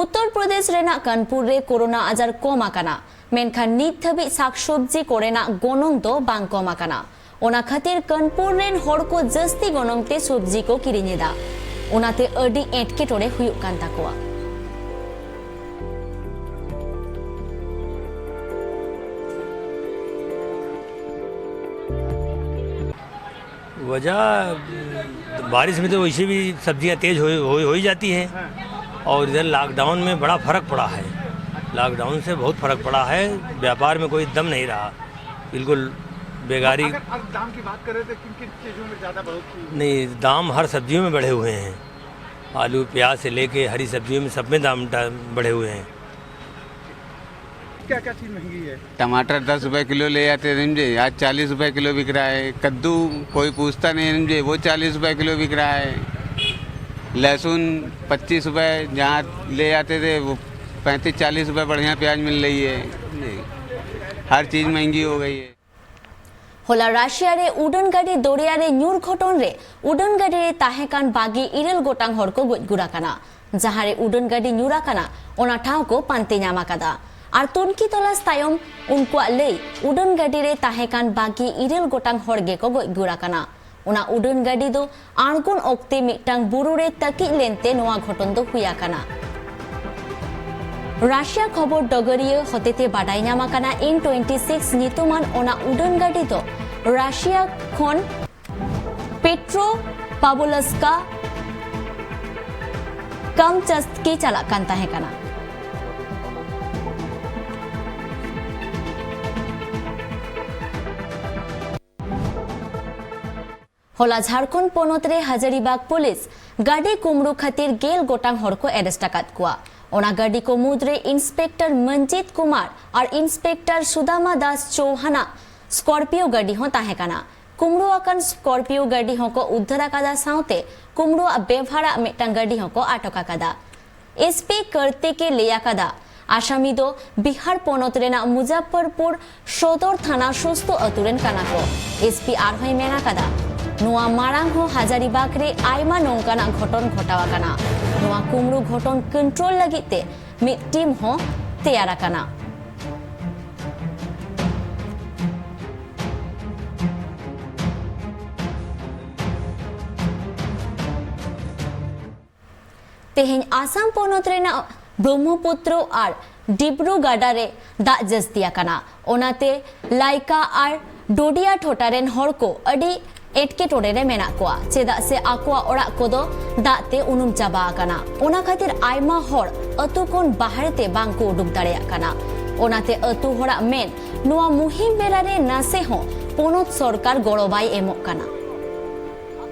ᱩᱛᱛᱚᱨ ᱯᱨᱚᱫᱮᱥ ᱨᱮᱱᱟᱜ ᱠᱟᱱᱯᱩᱨ ᱨᱮ ᱠᱳᱨᱳᱱᱟ ᱟᱡᱟᱨ ᱠᱚᱢ ᱟᱠᱟᱱᱟ, ᱢᱮᱱᱠᱷᱟᱱ ᱱᱤᱛ ᱫᱷᱟᱹᱵᱤᱡ ᱥᱟᱠᱥᱚᱵᱽᱡᱤ ᱠᱚᱨᱮᱱᱟᱜ ᱜᱚᱱᱚᱝ ᱫᱚ ᱵᱟᱝ ᱠᱚᱢ ᱟᱠᱟᱱᱟ᱾ ᱚᱱᱟ ᱠᱷᱟᱹᱛᱤᱨ ᱠᱟᱱᱯᱩᱨ ᱨᱮᱱ ᱦᱚᱲ ᱠᱚ ᱡᱟᱹᱥᱛᱤ ᱜᱚᱱᱚᱝ ᱛᱮ ᱥᱚᱵᱽᱡᱤ ᱠᱚ ᱠᱤᱨᱤᱧ ᱮᱫᱟ, ᱚᱱᱟᱛᱮ ᱟᱹᱰᱤ ᱮᱴᱠᱮᱴᱚᱬᱮ ᱦᱩᱭᱩᱜ ᱠᱟᱱ ᱛᱟᱠᱚᱣᱟ᱾ वजह, बारिश में तो वैसे भी सब्जियां तेज हो, हो, हो ही जाती हैं। और इधर लॉकडाउन में बड़ा फ़र्क पड़ा है। लॉकडाउन से बहुत फ़र्क पड़ा है। व्यापार में कोई दम नहीं रहा, बिल्कुल बेगारी। अगर, अगर दाम की बात करें तो किन किन चीज़ों में ज़्यादा बढ़ोतरी हुई? नहीं, दाम हर सब्जियों में बढ़े हुए हैं। आलू, प्याज से लेके हरी सब्जियों में, सब में दाम डा-, बढ़े हुए हैं। क्या क्या चीज़ महंगी है? टमाटर दस रुपए किलो ले जाते थे जी, आज चालीस रुपए किलो बिक रहा है। कद्दू कोई पूछता नहीं है जी, वो चालीस रुपए किलो बिक रहा है। लहसुन पच्चीस रुपए जहाँ ले जाते थे, वो पैंतीस चालीस रुपए बढ़िया प्याज मिल रही है जी। हर चीज़ महंगी हो गई है। ᱦᱚᱞᱟ ᱨᱟᱥᱤᱭᱟ ᱨᱮ ᱩᱰᱟᱹᱱ ᱜᱟᱹᱰᱤ ᱫᱚᱨᱭᱟ ᱨᱮ ᱧᱩᱨ ᱜᱷᱚᱴᱚᱱ ᱨᱮ ᱩᱰᱟᱹᱱ ᱜᱟᱹᱰᱤ ᱨᱮ ᱛᱟᱦᱮᱸ ᱠᱟᱱ ᱵᱟᱜᱤ ᱤᱨᱟᱹᱞ ᱜᱚᱴᱟᱝ ᱦᱚᱲ ᱠᱚ ᱜᱚᱡ ᱜᱩᱨ ᱟᱠᱟᱱᱟ᱾ ᱡᱟᱦᱟᱸ ᱨᱮ ᱩᱰᱟᱹᱱ ᱜᱟᱹᱰᱤ ᱧᱩᱨ ᱟᱠᱟᱱᱟ, ᱚᱱᱟ ᱴᱷᱟᱶ ᱠᱚ ᱯᱟᱱᱛᱮ ᱧᱟᱢ ᱟᱠᱟᱫᱟ᱾ ᱟᱨ ᱛᱩᱱᱠᱷᱤ ᱛᱚᱞᱟᱥ ᱛᱟᱭᱚᱢ ᱩᱱᱠᱩᱣᱟᱜ ᱞᱟᱹᱭ, ᱩᱰᱟᱹᱱ ᱜᱟᱹᱰᱤ ᱨᱮ ᱛᱟᱦᱮᱸ ᱠᱟᱱ ᱵᱟᱜᱤ ᱤᱨᱟᱹᱞ ᱜᱚᱴᱟᱝ ᱦᱚᱲ ᱜᱮᱠᱚ ᱜᱚᱡ ᱜᱩᱨ ᱟᱠᱟᱱᱟ᱾ ᱚᱱᱟ ᱩᱰᱟᱹᱱ ᱜᱟᱹᱰᱤ ᱫᱚ ᱟᱬᱜᱚᱱ ᱚᱠᱛᱮ ᱢᱤᱫᱴᱟᱝ ᱵᱩᱨᱩ ᱨᱮ ᱛᱟᱹᱠᱤᱡ ᱞᱮᱱᱛᱮ ᱱᱚᱣᱟ ᱜᱷᱚᱴᱚᱱ ᱫᱚ ᱦᱩᱭ ᱟᱠᱟᱱᱟ᱾ ᱨᱟᱥᱤᱭᱟ ᱠᱷᱚᱵᱚᱨ ᱰᱚᱜᱚᱨᱤᱭᱟᱹ ᱦᱚᱛᱮᱛᱮ ᱵᱟᱰᱟᱭ ᱧᱟᱢ ᱟᱠᱟᱱᱟ, ᱮᱱ ᱴᱩᱭᱮᱱᱴᱤ ᱥᱤᱠᱥ ᱧᱩᱛᱩᱢᱟᱱ ᱚᱱᱟ ᱩᱰᱟᱹᱱ ᱜᱟᱹᱰᱤ ᱫᱚ ᱨᱟᱥᱤᱭᱟ ᱠᱷᱚᱱ ᱯᱮᱴᱨᱳ ᱯᱟᱵᱳᱞᱥᱠᱟ ᱠᱟᱢᱪᱟᱛᱥᱠᱤ ᱪᱟᱞᱟᱜ ᱠᱟᱱ ᱛᱟᱦᱮᱸ ᱠᱟᱱᱟ᱾ ᱦᱚᱞᱟ ᱡᱷᱟᱲᱠᱷᱚᱸᱰ ᱯᱚᱱᱚᱛ ᱨᱮ ᱦᱟᱡᱟᱨᱤᱵᱟᱜᱽ ᱯᱩᱞᱤᱥ ᱜᱟᱹᱰᱤ ᱠᱩᱢᱵᱽᱲᱩ ᱠᱷᱟᱹᱛᱤᱨ ᱜᱮᱞ ᱜᱚᱴᱟᱝ ᱦᱚᱲ ᱠᱚ ᱮᱨᱮᱥᱴ ᱟᱠᱟᱫ ᱠᱚᱣᱟ᱾ ᱚᱱᱟ ᱜᱟᱹᱰᱤ ᱠᱚ ᱢᱩᱫᱽᱨᱮ ᱤᱱᱥᱯᱮᱠᱴᱚᱨ ᱢᱚᱱᱡᱤᱛ ᱠᱩᱢᱟᱨ ᱟᱨ ᱤᱱᱥᱯᱮᱠᱴᱚᱨ ᱥᱩᱫᱟᱢᱟ ᱫᱟᱥ ᱪᱳᱣᱦᱟᱱᱟᱜ ᱥᱠᱚᱨᱯᱤᱭᱳ ᱜᱟᱹᱰᱤ ᱦᱚᱸ ᱛᱟᱦᱮᱸ ᱠᱟᱱᱟ᱾ ᱠᱩᱢᱵᱽᱲᱩ ᱟᱠᱟᱱ ᱥᱠᱚᱨᱯᱤᱭᱳ ᱜᱟᱹᱰᱤ ᱦᱚᱸᱠᱚ ᱩᱫᱽᱫᱷᱟᱹᱨ ᱟᱠᱟᱫᱟ, ᱥᱟᱶᱛᱮ ᱠᱩᱢᱵᱽᱲᱩᱣᱟᱜ ᱵᱮᱵᱷᱟᱨᱟᱜ ᱢᱤᱫᱴᱟᱝ ᱜᱟᱹᱰᱤ ᱦᱚᱸᱠᱚ ᱟᱴᱚᱠ ᱟᱠᱟᱫᱟ᱾ ᱮᱥ ᱯᱤ ᱠᱟᱨᱛᱤᱠ ᱮ ᱞᱟᱹᱭ ᱟᱠᱟᱫᱟ, ᱟᱥᱟᱢᱤ ᱫᱚ ᱵᱤᱦᱟᱨ ᱯᱚᱱᱚᱛ ᱨᱮᱱᱟᱜ ᱢᱩᱡᱟᱯᱯᱷᱚᱨᱯᱩᱨ ᱥᱚᱫᱚᱨ ᱛᱷᱟᱱᱟ ᱥᱩᱥᱛᱚ ᱟᱹᱛᱩ ᱨᱮᱱ ᱠᱟᱱᱟ ᱠᱚ᱾ ᱮᱥ ᱯᱤ ᱟᱨᱦᱚᱸᱭ ᱢᱮᱱ ᱟᱠᱟᱫᱟ, ᱱᱚᱣᱟ ᱢᱟᱲᱟᱝ ᱦᱚᱸ ᱦᱟᱡᱟᱨᱤᱵᱟᱜᱽ ᱨᱮ ᱟᱭᱢᱟ ᱱᱚᱝᱠᱟᱱᱟᱜ ᱜᱷᱚᱴᱚᱱ ᱜᱷᱚᱴᱟᱣ ᱟᱠᱟᱱᱟ᱾ ᱱᱚᱣᱟ ᱠᱩᱢᱵᱽᱲᱩ ᱜᱷᱚᱴᱚᱱ ᱠᱚᱱᱴᱨᱳᱞ ᱞᱟᱹᱜᱤᱫ ᱛᱮ ᱢᱤᱫ ᱴᱤᱢ ᱦᱚᱸ ᱛᱮᱭᱟᱨ ᱟᱠᱟᱱᱟ᱾ ᱛᱮᱦᱮᱧ ᱟᱥᱟᱢ ᱯᱚᱱᱚᱛ ᱨᱮᱱᱟᱜ ᱵᱨᱚᱦᱢᱚᱯᱩᱛᱨᱚ ᱟᱨ ᱰᱤᱵᱽᱨᱩ ᱜᱟᱰᱟ ᱨᱮ ᱫᱟᱜ ᱡᱟᱹᱥᱛᱤ ᱟᱠᱟᱱᱟ᱾ ᱚᱱᱟᱛᱮ ᱞᱟᱭᱠᱟ ᱟᱨ ᱰᱳᱰᱤᱭᱟ ᱴᱚᱴᱷᱟ ᱨᱮᱱ ᱦᱚᱲ ᱠᱚ ᱟᱹᱰᱤ ᱮᱴᱠᱮᱴᱚᱬᱮ ᱨᱮ ᱢᱮᱱᱟᱜ ᱠᱚᱣᱟ, ᱪᱮᱫᱟᱜ ᱥᱮ ᱟᱠᱚᱣᱟᱜ ᱚᱲᱟᱜ ᱠᱚᱫᱚ ᱫᱟᱜ ᱛᱮ ᱩᱱᱩᱢ ᱪᱟᱵᱟ ᱟᱠᱟᱱᱟ᱾ ᱚᱱᱟ ᱠᱷᱟᱹᱛᱤᱨ ᱟᱭᱢᱟ ᱦᱚᱲ ᱟᱹᱛᱩ ᱠᱷᱚᱱ ᱵᱟᱦᱨᱮ ᱛᱮ ᱵᱟᱝ ᱠᱚ ᱩᱰᱩᱠ ᱫᱟᱲᱮᱭᱟᱜ ᱠᱟᱱᱟ᱾ ᱚᱱᱟᱛᱮ ᱟᱹᱛᱩ ᱦᱚᱲᱟᱜ ᱢᱮᱱ, ᱱᱚᱣᱟ ᱢᱩᱦᱤᱢ ᱵᱮᱲᱟ ᱨᱮ ᱱᱟᱥᱮ ᱦᱚᱸ ᱯᱚᱱᱚᱛ ᱥᱚᱨᱠᱟᱨ ᱜᱚᱲᱚ ᱵᱟᱭ ᱮᱢᱚᱜ ᱠᱟᱱᱟ᱾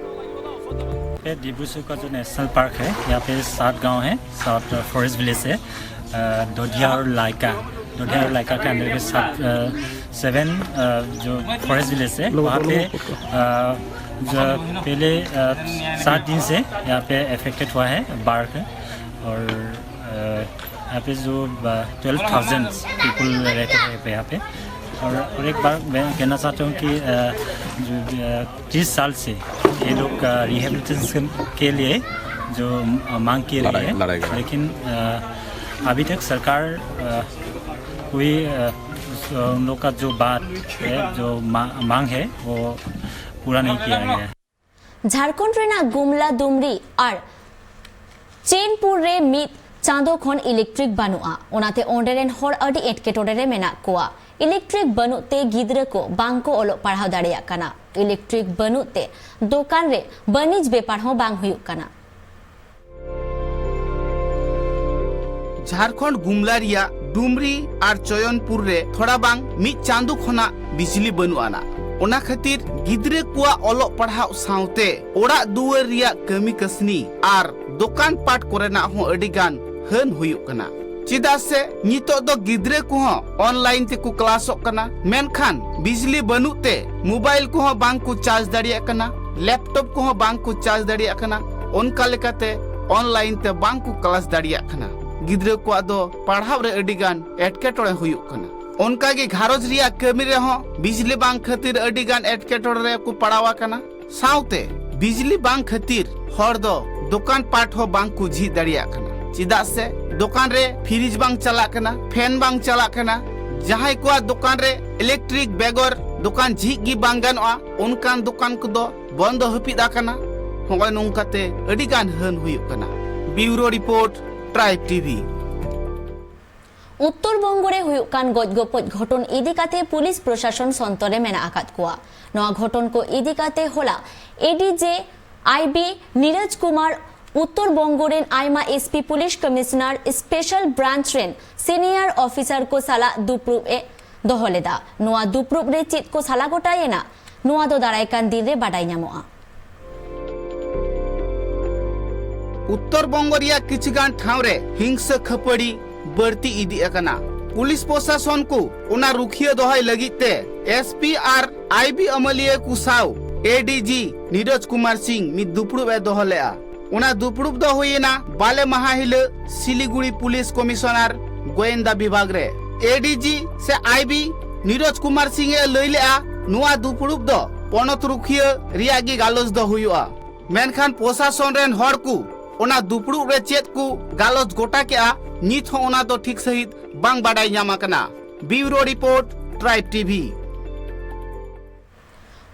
ये डिब्रूसर का जो नेशनल पार्क है, यहाँ पे सात गांव है, सात फॉरेस्ट विलेज है। अ, दोडिया और लाइका, दोडिया और लाइका के अंदर के सात, अ, सेवन, अ, जो फॉरेस्ट विलेज है, वहाँ पे, अ, जो पहले, अ, सात दिन से यहाँ पे अफेक्टेड हुआ है बाढ़ का। और, अ, यहाँ पे जो, अ, ट्वेल्व थाउजेंड पीपल रहते हैं यहाँ पे, यहाँ पे। और, और एक बार मैं कहना चाहता हूँ कि, अ, जो, अ, तीस साल से ये लोग, अ, रिहेबिलिटेशन के लिए जो, अ, मांग किए रहे हैं, लेकिन, अ, अभी तक सरकार, अ, कोई, अ, उस, अ, उन लोग का जो बात है, जो मा-, मांग है, वो पूरा नहीं किया गया है। ᱡᱷᱟᱲᱠᱷᱚᱸᱰ ᱨᱮᱱᱟᱜ ᱜᱩᱢᱞᱟ ᱫᱩᱢᱨᱤ ᱟᱨ ᱪᱮᱱᱯᱩᱨ ᱨᱮ ᱢᱤᱫ ᱪᱟᱸᱫᱚ ᱠᱷᱚᱱ ᱤᱞᱮᱠᱴᱨᱤᱠ ᱵᱟᱹᱱᱩᱜᱼᱟ᱾ ᱚᱱᱟᱛᱮ ᱚᱸᱰᱮ ᱨᱮᱱ ᱦᱚᱲ ᱟᱹᱰᱤ ᱮᱴᱠᱮᱴᱚᱬᱮ ᱨᱮ ᱢᱮᱱᱟᱜ ᱠᱚᱣᱟ᱾ ᱤᱞᱮᱠᱴᱨᱤᱠ ᱵᱟᱹᱱᱩᱜ ᱛᱮ ᱜᱤᱫᱽᱨᱟᱹ ᱠᱚ ᱵᱟᱝ ᱠᱚ ᱚᱞᱚᱜ ᱯᱟᱲᱦᱟᱣ ᱫᱟᱲᱮᱭᱟᱜ ᱠᱟᱱᱟ᱾ ᱤᱞᱮᱠᱴᱨᱤᱠ ᱵᱟᱹᱱᱩᱜ ᱛᱮ ᱫᱚᱠᱟᱱ ᱨᱮ ᱵᱟᱹᱱᱤᱡᱽ ᱵᱮᱯᱟᱨ ᱦᱚᱸ ᱵᱟᱝ ᱦᱩᱭᱩᱜ ᱠᱟᱱᱟ᱾ ᱡᱷᱟᱲᱠᱷᱚᱸᱰ ᱜᱩᱢᱞᱟ ᱨᱮᱭᱟᱜ ᱰᱩᱢᱨᱤ ᱟᱨ ᱪᱚᱭᱚᱱᱯᱩᱨ ᱨᱮ ᱛᱷᱚᱲᱟ ᱵᱟᱝ ᱢᱤᱫ ᱪᱟᱸᱫᱚ ᱠᱷᱚᱱᱟᱜ ᱵᱤᱡᱽᱞᱤ ᱵᱟᱹᱱᱩᱜ ᱟᱱᱟ᱾ ᱚᱱᱟ ᱠᱷᱟᱹᱛᱤᱨ ᱜᱤᱫᱽᱨᱟᱹ ᱠᱚᱣᱟᱜ ᱚᱞᱚᱜ ᱯᱟᱲᱦᱟᱣ ᱥᱟᱶᱛᱮ ᱚᱲᱟᱜ ᱫᱩᱣᱟᱹᱨ ᱨᱮᱭᱟᱜ ᱠᱟᱹᱢᱤ ᱠᱟᱹᱥᱱᱤ ᱟᱨ ᱫᱚᱠᱟᱱ ᱯᱟᱴ ᱠᱚᱨᱮᱱᱟᱜ ᱦᱚᱸ ᱟᱹᱰᱤ ᱜᱟᱱ ᱦᱟᱹᱱ ᱦᱩᱭᱩᱜ ᱠᱟᱱᱟ᱾ ᱪᱮᱫᱟᱜ ᱥᱮ ᱱᱤᱛᱚᱜ ᱫᱚ ᱜᱤᱫᱽᱨᱟᱹ ᱠᱚᱦᱚᱸ ᱚᱱᱞᱟᱭᱤᱱ ᱛᱮᱠᱚ ᱠᱞᱟᱥᱚᱜ ᱠᱟᱱᱟ, ᱢᱮᱱᱠᱷᱟᱱ ᱵᱤᱡᱽᱞᱤ ᱵᱟᱹᱱᱩᱜ ᱛᱮ ᱢᱳᱵᱟᱭᱤᱞ ᱠᱚᱦᱚᱸ ᱵᱟᱝ ᱠᱚ ᱪᱟᱨᱡᱽ ᱫᱟᱲᱮᱭᱟᱜ ᱠᱟᱱᱟ, ᱞᱮᱯᱴᱚᱯ ᱠᱚᱦᱚᱸ ᱵᱟᱝ ᱠᱚ ᱪᱟᱨᱡᱽ ᱫᱟᱲᱮᱭᱟᱜ ᱠᱟᱱᱟ᱾ ᱚᱱᱠᱟ ᱞᱮᱠᱟᱛᱮ ᱚᱱᱞᱟᱭᱤᱱ ᱛᱮ ᱵᱟᱝ ᱠᱚ ᱠᱞᱟᱥ ᱫᱟᱲᱮᱭᱟᱜ ᱠᱟᱱᱟ᱾ ᱜᱤᱫᱽᱨᱟᱹ ᱠᱚᱣᱟᱜ ᱫᱚ ᱯᱟᱲᱦᱟᱣ ᱨᱮ ᱟᱹᱰᱤ ᱜᱟᱱ ᱮᱴᱠᱮᱴᱚᱬᱮ ᱦᱩᱭᱩᱜ ᱠᱟᱱᱟ᱾ ᱚᱱᱠᱟ ᱜᱮ ᱜᱷᱟᱨᱚᱸᱡᱽ ᱨᱮᱭᱟᱜ ᱠᱟᱹᱢᱤ ᱨᱮᱦᱚᱸ ᱵᱤᱡᱽᱞᱤ ᱵᱟᱝ ᱠᱷᱟᱹᱛᱤᱨ ᱟᱹᱰᱤ ᱜᱟᱱ ᱮᱴᱠᱮᱴᱚᱬᱮ ᱨᱮ ᱠᱚ ᱯᱟᱲᱟᱣ ᱟᱠᱟᱱᱟ᱾ ᱥᱟᱶᱛᱮ ᱵᱤᱡᱽᱞᱤ ᱵᱟᱝ ᱠᱷᱟᱹᱛᱤᱨ ᱦᱚᱲ ᱫᱚ ᱫᱚᱠᱟᱱ ᱯᱟᱴ ᱦᱚᱸ ᱵᱟᱝ ᱠᱚ ᱡᱷᱤᱡ ᱫᱟᱲᱮᱭᱟᱜ ᱠᱟᱱᱟ᱾ ᱪᱮᱫᱟᱜ ᱥᱮ ᱫᱚᱠᱟᱱ ᱨᱮ ᱯᱷᱨᱤᱡᱽ ᱵᱟᱝ ᱪᱟᱞᱟᱜ ᱠᱟᱱᱟ, ᱯᱷᱮᱱ ᱵᱟᱝ ᱪᱟᱞᱟᱜ ᱠᱟᱱᱟ᱾ ᱡᱟᱦᱟᱸᱭ ᱠᱚᱣᱟᱜ ᱫᱚᱠᱟᱱ ᱨᱮ ᱤᱞᱮᱠᱴᱨᱤᱠ ᱵᱮᱜᱚᱨ ᱫᱚᱠᱟᱱ ᱡᱷᱤᱡ ᱜᱮ ᱵᱟᱝ ᱜᱟᱱᱚᱜᱼᱟ, ᱚᱱᱠᱟᱱ ᱫᱚᱠᱟᱱ ᱠᱚᱫᱚ ᱵᱚᱱᱫᱚ ᱦᱟᱹᱯᱤᱫ ᱟᱠᱟᱱᱟ᱾ ᱦᱚᱸᱜᱼᱚᱭ ᱱᱚᱝᱠᱟᱛᱮ ᱟᱹᱰᱤ ᱜᱟᱱ ᱦᱟᱹᱱ ᱦᱩᱭᱩᱜ ᱠᱟᱱᱟ᱾ ᱵᱤᱭᱩᱨᱳ report, tribe TV. Uttar Banga ᱨᱮ ᱦᱩᱭᱩᱜ ᱠᱟᱱ ᱜᱚᱡ ᱜᱚᱯᱚᱡ ᱜᱷᱚᱴᱚᱱ ᱤᱫᱤ ᱠᱟᱛᱮ ᱯᱩᱞᱤᱥ ᱯᱨᱚᱥᱟᱥᱚᱱ ᱥᱚᱱᱛᱚᱨ ᱨᱮ ᱢᱮᱱᱟᱜ ᱟᱠᱟᱫ ᱠᱚᱣᱟ᱾ ᱱᱚᱣᱟ ᱜᱷᱚᱴᱚᱱ ᱠᱚ ᱤᱫᱤ ᱠᱟᱛᱮ ᱦᱚᱞᱟ ᱮ ᱰᱤ ᱡᱮ ᱟᱭ ᱵᱤ ᱱᱤᱨᱚᱡᱽ ᱠᱩᱢᱟᱨ ᱩᱛᱛᱚᱨ ᱵᱚᱝᱜᱚ ᱨᱮᱱ ᱟᱭᱢᱟ S P, police commissioner, special branch ᱨᱮᱱ ᱥᱤᱱᱤᱭᱟᱨ ᱚᱯᱷᱤᱥᱟᱨ ᱠᱚ ᱥᱟᱞᱟᱜ ᱫᱩᱯᱲᱩᱵ ᱮ ᱫᱚᱦᱚ ᱞᱮᱫᱟ᱾ ᱱᱚᱣᱟ ᱫᱩᱯᱲᱩᱵ ᱨᱮ ᱪᱮᱫ ᱠᱚ ᱥᱟᱞᱟ ᱜᱚᱴᱟᱭᱮᱱᱟ, ᱱᱚᱣᱟ ᱫᱚ ᱫᱟᱨᱟᱭ ᱠᱟᱱ ᱫᱤᱱ ᱨᱮ ᱵᱟᱰᱟᱭ ᱧᱟᱢᱚᱜᱼᱟ᱾ ᱩᱛᱛᱚᱨ ᱵᱚᱝᱜᱚ ᱨᱮᱭᱟᱜ ᱠᱤᱪᱷᱩ ᱜᱟᱱ ᱴᱷᱟᱶ ᱨᱮ ᱦᱤᱝᱥᱟᱹ ᱠᱷᱟᱹᱯᱟᱹᱲᱤ ᱵᱟᱹᱲᱛᱤ ᱤᱫᱤ ᱟᱠᱟᱱᱟ᱾ ᱯᱩᱞᱤᱥ ᱯᱨᱚᱥᱟᱥᱚᱱ ᱠᱚ ᱚᱱᱟ ᱨᱩᱠᱷᱤᱭᱟᱹ ᱫᱚᱦᱚᱭ ᱞᱟᱹᱜᱤᱫ ᱛᱮ S P R I B ᱟᱹᱢᱟᱹᱞᱤᱭᱟᱹ ᱠᱚ ᱥᱟᱶ ᱮ ᱰᱤ ᱡᱤ ᱱᱤᱨᱚᱡᱽ ᱠᱩᱢᱟᱨ ᱥᱤᱝ ᱢᱤᱫ ᱫᱩᱯᱲᱩᱵ ᱮ ᱫᱚᱦᱚ ᱞᱮᱫᱼᱟ᱾ ᱚᱱᱟ ᱫᱩᱯᱲᱩᱵ ᱫᱚ ᱦᱩᱭᱮᱱᱟ ᱵᱟᱞᱮ ᱢᱟᱦᱟ ᱦᱤᱞᱚᱜ ᱥᱤᱞᱤᱜᱩᱲᱤ ᱯᱩᱞᱤᱥ ᱠᱚᱢᱤᱥᱚᱱᱟᱨ ᱜᱳᱭᱮᱱᱫᱟ ᱵᱤᱵᱷᱟᱜᱽ ᱨᱮ᱾ ᱮ ᱰᱤ ᱡᱤ ᱥᱮ ᱟᱭ ᱵᱤ ᱱᱤᱨᱚᱡᱽ ᱠᱩᱢᱟᱨ ᱥᱤᱝ ᱮ ᱞᱟᱹᱭ ᱞᱮᱫᱼᱟ, ᱱᱚᱣᱟ ᱫᱩᱯᱲᱩᱵ ᱫᱚ ᱯᱚᱱᱚᱛ ᱨᱩᱠᱷᱤᱭᱟᱹ ᱨᱮᱭᱟᱜ ᱜᱮ ᱜᱟᱞᱚᱪ ᱫᱚ ᱦᱩᱭᱩᱜᱼᱟ᱾ ᱢᱮᱱᱠᱷᱟᱱ ᱯᱨᱚᱥᱟᱥᱚᱱ ᱨᱮᱱ ᱦᱚᱲ ᱠᱚ ᱚᱱᱟ ᱫᱩᱯᱲᱩᱵ ᱨᱮ ᱪᱮᱫ ᱠᱚ ᱜᱟᱞᱚᱪ ᱜᱚᱴᱟ ᱠᱮᱫᱼᱟ, ᱱᱤᱛ ᱦᱚᱸ ᱚᱱᱟ ᱫᱚ ᱴᱷᱤᱠ ᱥᱟᱺᱦᱤᱡ ᱵᱟᱝ ᱵᱟᱰᱟᱭ ᱧᱟᱢ ᱟᱠᱟᱱᱟ᱾ ᱵᱤᱣᱨᱳ ᱨᱤᱯᱳᱨᱴ, ᱴᱨᱟᱭᱤᱵᱽ ᱴᱤ ᱵᱷᱤ᱾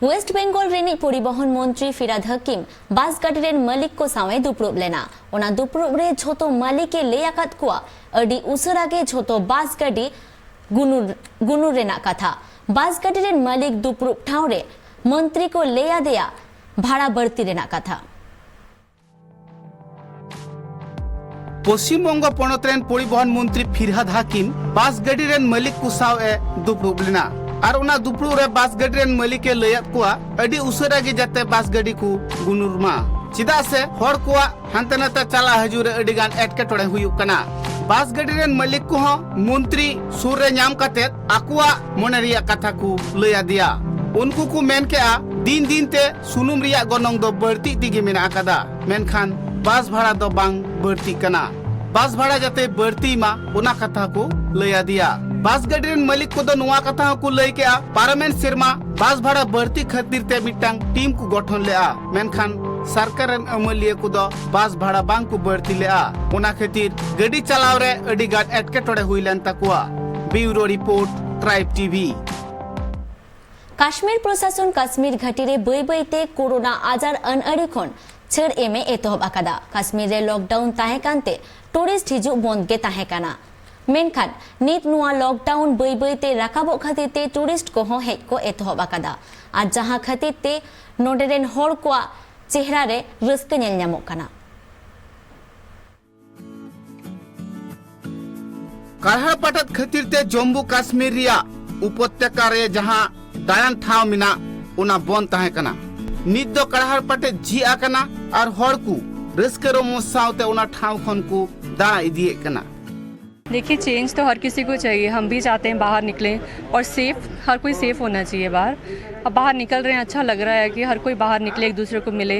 ᱳᱭᱮᱥᱴ ᱵᱮᱝᱜᱚᱞ ᱨᱤᱱᱤᱡ ᱯᱚᱨᱤᱵᱚᱦᱚᱱ ᱢᱚᱱᱛᱨᱤ ᱯᱷᱤᱨᱦᱟᱫ ᱦᱟᱠᱤᱢ ᱵᱟᱥ ᱜᱟᱹᱰᱤ ᱨᱮᱱ ᱢᱟᱹᱞᱤᱠ ᱠᱚ ᱥᱟᱶ ᱮ ᱫᱩᱯᱲᱩᱵ ᱞᱮᱱᱟ᱾ ᱚᱱᱟ ᱫᱩᱯᱲᱩᱵ ᱨᱮ ᱡᱷᱚᱛᱚ ᱢᱟᱹᱞᱤᱠ ᱮ ᱞᱟᱹᱭ ᱟᱠᱟᱫ ᱠᱚᱣᱟ, ᱟᱹᱰᱤ ᱩᱥᱟᱹᱨᱟ ᱜᱮ ᱡᱷᱚᱛᱚ ᱵᱟᱥ ᱜᱟᱹᱰᱤ ᱜᱩᱱᱩᱨ, ᱜᱩᱱᱩᱨ ᱨᱮᱱᱟᱜ ᱠᱟᱛᱷᱟ᱾ ᱵᱟᱥ ᱜᱟᱹᱰᱤ ᱨᱮᱱ ᱢᱟᱹᱞᱤᱠ ᱫᱩᱯᱲᱩᱵ ᱴᱷᱟᱶ ᱨᱮ ᱢᱚᱱᱛᱨᱤ ᱠᱚ ᱞᱟᱹᱭ ᱟᱫᱮᱭᱟ ᱵᱷᱟᱲᱟ ᱵᱟᱹᱲᱛᱤ ᱨᱮᱱᱟᱜ ᱠᱟᱛᱷᱟ᱾ ᱯᱚᱥᱪᱤᱢ ᱵᱚᱝᱜᱚ ᱯᱚᱱᱚᱛ ᱨᱮᱱ ᱯᱚᱨᱤᱵᱚᱦᱚᱱ ᱢᱚᱱᱛᱨᱤ ᱯᱷᱤᱨᱦᱟᱫ ᱦᱟᱠᱤᱢ ᱵᱟᱥ ᱜᱟᱹᱰᱤ ᱨᱮᱱ ᱢᱟᱹᱞᱤᱠ ᱠᱚ ᱥᱟᱶ ᱮ ᱫᱩᱯᱲᱩᱵ ᱞᱮᱱᱟ ᱟᱨ ᱚᱱᱟ ᱫᱩᱯᱲᱩᱵ ᱨᱮ ᱵᱟᱥ ᱜᱟᱹᱰᱤ ᱨᱮᱱ ᱢᱟᱹᱞᱤᱠ ᱮ ᱞᱟᱹᱭᱟᱫ ᱠᱚᱣᱟ, ᱟᱹᱰᱤ ᱩᱥᱟᱹᱨᱟ ᱜᱮ ᱡᱟᱛᱮ ᱵᱟᱥ ᱜᱟᱹᱰᱤ ᱠᱚ ᱜᱩᱱᱩᱨ ᱢᱟ, ᱪᱮᱫᱟᱜ ᱥᱮ ᱦᱚᱲ ᱠᱚᱣᱟᱜ ᱦᱟᱱᱛᱮ ᱱᱟᱛᱮ ᱪᱟᱞᱟᱜ ᱦᱤᱡᱩᱜ ᱨᱮ ᱟᱹᱰᱤ ᱜᱟᱱ ᱮᱴᱠᱮᱴᱚᱬᱮ ᱦᱩᱭᱩᱜ ᱠᱟᱱᱟ᱾ ᱵᱟᱥ ᱜᱟᱹᱰᱤ ᱨᱮᱱ ᱢᱟᱹᱞᱤᱠ ᱠᱚᱦᱚᱸ ᱢᱚᱱᱛᱨᱤ ᱥᱩᱨ ᱨᱮ ᱧᱟᱢ ᱠᱟᱛᱮ ᱟᱠᱚᱣᱟᱜ ᱢᱚᱱᱮ ᱨᱮᱭᱟᱜ ᱠᱟᱛᱷᱟ ᱠᱚ ᱞᱟᱹᱭ ᱟᱫᱮᱭᱟ᱾ ᱩᱱᱠᱩ ᱠᱚ ᱢᱮᱱ ᱠᱮᱜᱼᱟ, ᱫᱤᱱ ᱫᱤᱱ ᱛᱮ ᱥᱩᱱᱩᱢ ᱨᱮᱭᱟᱜ ᱜᱚᱱᱚᱝ ᱫᱚ ᱵᱟᱹᱲᱛᱤ ᱤᱫᱤ ᱜᱮ ᱢᱮᱱᱟᱜ ᱟᱠᱟᱫᱟ, ᱢᱮᱱᱠᱷᱟᱱ ᱵᱟᱥ ᱵᱷᱟᱲᱟ ᱫᱚ ᱵᱟᱝ ᱵᱟᱹᱲᱛᱤᱜ ᱠᱟᱱᱟ᱾ ᱵᱟᱥ ᱵᱷᱟᱲᱟ ᱡᱟᱛᱮ ᱵᱟᱹᱲᱛᱤᱭ ᱢᱟ, ᱚᱱᱟ ᱠᱟᱛᱷᱟ ᱠᱚ ᱞᱟᱹᱭ ᱟᱫᱮᱭᱟ᱾ ᱵᱟᱥ ᱜᱟᱹᱰᱤ ᱨᱮᱱ ᱢᱟᱹᱞᱤᱠ ᱠᱚᱫᱚ ᱱᱚᱣᱟ ᱠᱟᱛᱷᱟ ᱦᱚᱸᱠᱚ ᱞᱟᱹᱭ ᱠᱮᱜᱼᱟ, ᱯᱟᱨᱚᱢᱮᱱ ᱥᱮᱨᱢᱟ ᱵᱟᱥ ᱵᱷᱟᱲᱟ ᱵᱟᱹᱲᱛᱤ ᱠᱷᱟᱹᱛᱤᱨ ᱛᱮ ᱢᱤᱫᱴᱟᱝ ᱴᱤᱢ ᱠᱚ ᱜᱚᱴᱷᱚᱱ ᱞᱮᱜᱼᱟ, ᱢᱮᱱᱠᱷᱟᱱ ᱥᱚᱨᱠᱟᱨ ᱨᱮᱱ ᱟᱹᱢᱟᱹᱞᱤᱭᱟᱹ ᱠᱚᱫᱚ ᱵᱟᱥ ᱵᱷᱟᱲᱟ ᱵᱟᱝ ᱠᱚ ᱵᱟᱹᱲᱛᱤ ᱞᱮᱜᱼᱟ᱾ ᱚᱱᱟ ᱠᱷᱟᱹᱛᱤᱨ ᱜᱟᱹᱰᱤ ᱪᱟᱞᱟᱣ ᱨᱮ ᱟᱹᱰᱤ ᱜᱟᱱ ᱮᱴᱠᱮᱴᱚᱬᱮ ᱦᱩᱭ ᱞᱮᱱ ᱛᱟᱠᱚᱣᱟ᱾ ᱵᱤᱣᱨᱳ ᱨᱤᱯᱳᱨᱴ, ᱴᱨᱟᱭᱤᱵᱽ ᱴᱤ ᱵᱷᱤ᱾ ᱠᱟᱥᱢᱤᱨ ᱯᱨᱚᱥᱟᱥᱚᱱ ᱠᱟᱥᱢᱤᱨ ᱜᱷᱟᱹᱴᱤ ᱨᱮ ᱵᱟᱹᱭ ᱵᱟᱹᱭ ᱛᱮ ᱠᱳᱨᱳᱱᱟ ᱟᱡᱟᱨ ᱟᱹᱱᱟᱹᱲᱤ ᱠᱷᱚᱱ ᱪᱷᱟᱹᱲ ᱮᱢ ᱮ ᱮᱛᱚᱦᱚᱵ ᱟᱠᱟᱫᱟ᱾ ᱠᱟᱥᱢᱤᱨ ᱨᱮ ᱞᱚᱠᱰᱟᱣᱩᱱ ᱛᱟᱦᱮᱸ ᱠᱟᱱᱛᱮ ᱴᱩᱨᱤᱥᱴ ᱦᱤᱡᱩᱜ ᱵᱚᱱᱫ ᱜᱮ ᱛᱟᱦᱮᱸ ᱠᱟᱱᱟ᱾ ᱢᱮᱱᱠᱷᱟᱱ ᱱᱤᱛ ᱱᱚᱣᱟ ᱞᱚᱠᱰᱟᱣᱩᱱ ᱵᱟᱹᱭ ᱵᱟᱹᱭ ᱛᱮ ᱨᱟᱠᱟᱵᱚᱜ ᱠᱷᱟᱹᱛᱤᱨ ᱛᱮ ᱴᱩᱨᱤᱥᱴ ᱠᱚᱦᱚᱸ ᱦᱮᱡ ᱠᱚ ᱮᱛᱚᱦᱚᱵ ᱟᱠᱟᱫᱟ᱾ ᱟᱨ ᱡᱟᱦᱟᱸ ᱠᱷᱟᱹᱛᱤᱨ ᱛᱮ ᱱᱚᱰᱮ ᱨᱮᱱ ᱦᱚᱲ ᱠᱚᱣᱟᱜ ᱪᱮᱦᱨᱟ ᱨᱮ ᱨᱟᱹᱥᱠᱟᱹ ᱧᱮᱞ ᱧᱟᱢᱚᱜ ᱠᱟᱱᱟ᱾ ᱠᱟᱨᱦᱟᱲ ᱯᱟᱴᱟᱫ ᱠᱷᱟᱹᱛᱤᱨ ᱛᱮ ᱡᱚᱢᱢᱩ ᱠᱟᱥᱢᱤᱨ ᱨᱮᱭᱟᱜ ᱩᱯᱚᱛᱭᱟᱠᱟ ᱨᱮ ᱡᱟᱦᱟᱸ ᱫᱟᱬᱟᱱ ᱴᱷᱟᱶ ᱢᱮᱱᱟᱜ, ᱚᱱᱟ ᱵᱚᱱᱫ ᱛᱟᱦᱮᱸ ᱠᱟᱱᱟ᱾ ᱱᱤᱛ ᱫᱚ ᱠᱟᱲᱦᱟᱲ ᱯᱟᱴᱮᱫ ᱡᱷᱤᱡ ᱟᱠᱟᱱᱟ ᱟᱨ ᱦᱚᱲ ᱠᱚ ᱨᱟᱹᱥᱠᱟᱹ ᱨᱚᱢᱚᱡᱽ ᱥᱟᱶᱛᱮ ᱚᱱᱟ ᱴᱷᱟᱶ ᱠᱷᱚᱱ ᱠᱚ ᱫᱟᱬᱟ ᱤᱫᱤᱭᱮᱫ ᱠᱟᱱᱟ᱾ देखिए, चेंज तो हर किसी को चाहिए। हम भी चाहते हैं बाहर निकलें और सेफ, हर कोई सेफ होना चाहिए बाहर। अब बाहर निकल रहे हैं, अच्छा लग रहा है कि हर कोई बाहर निकले, एक दूसरे को मिले।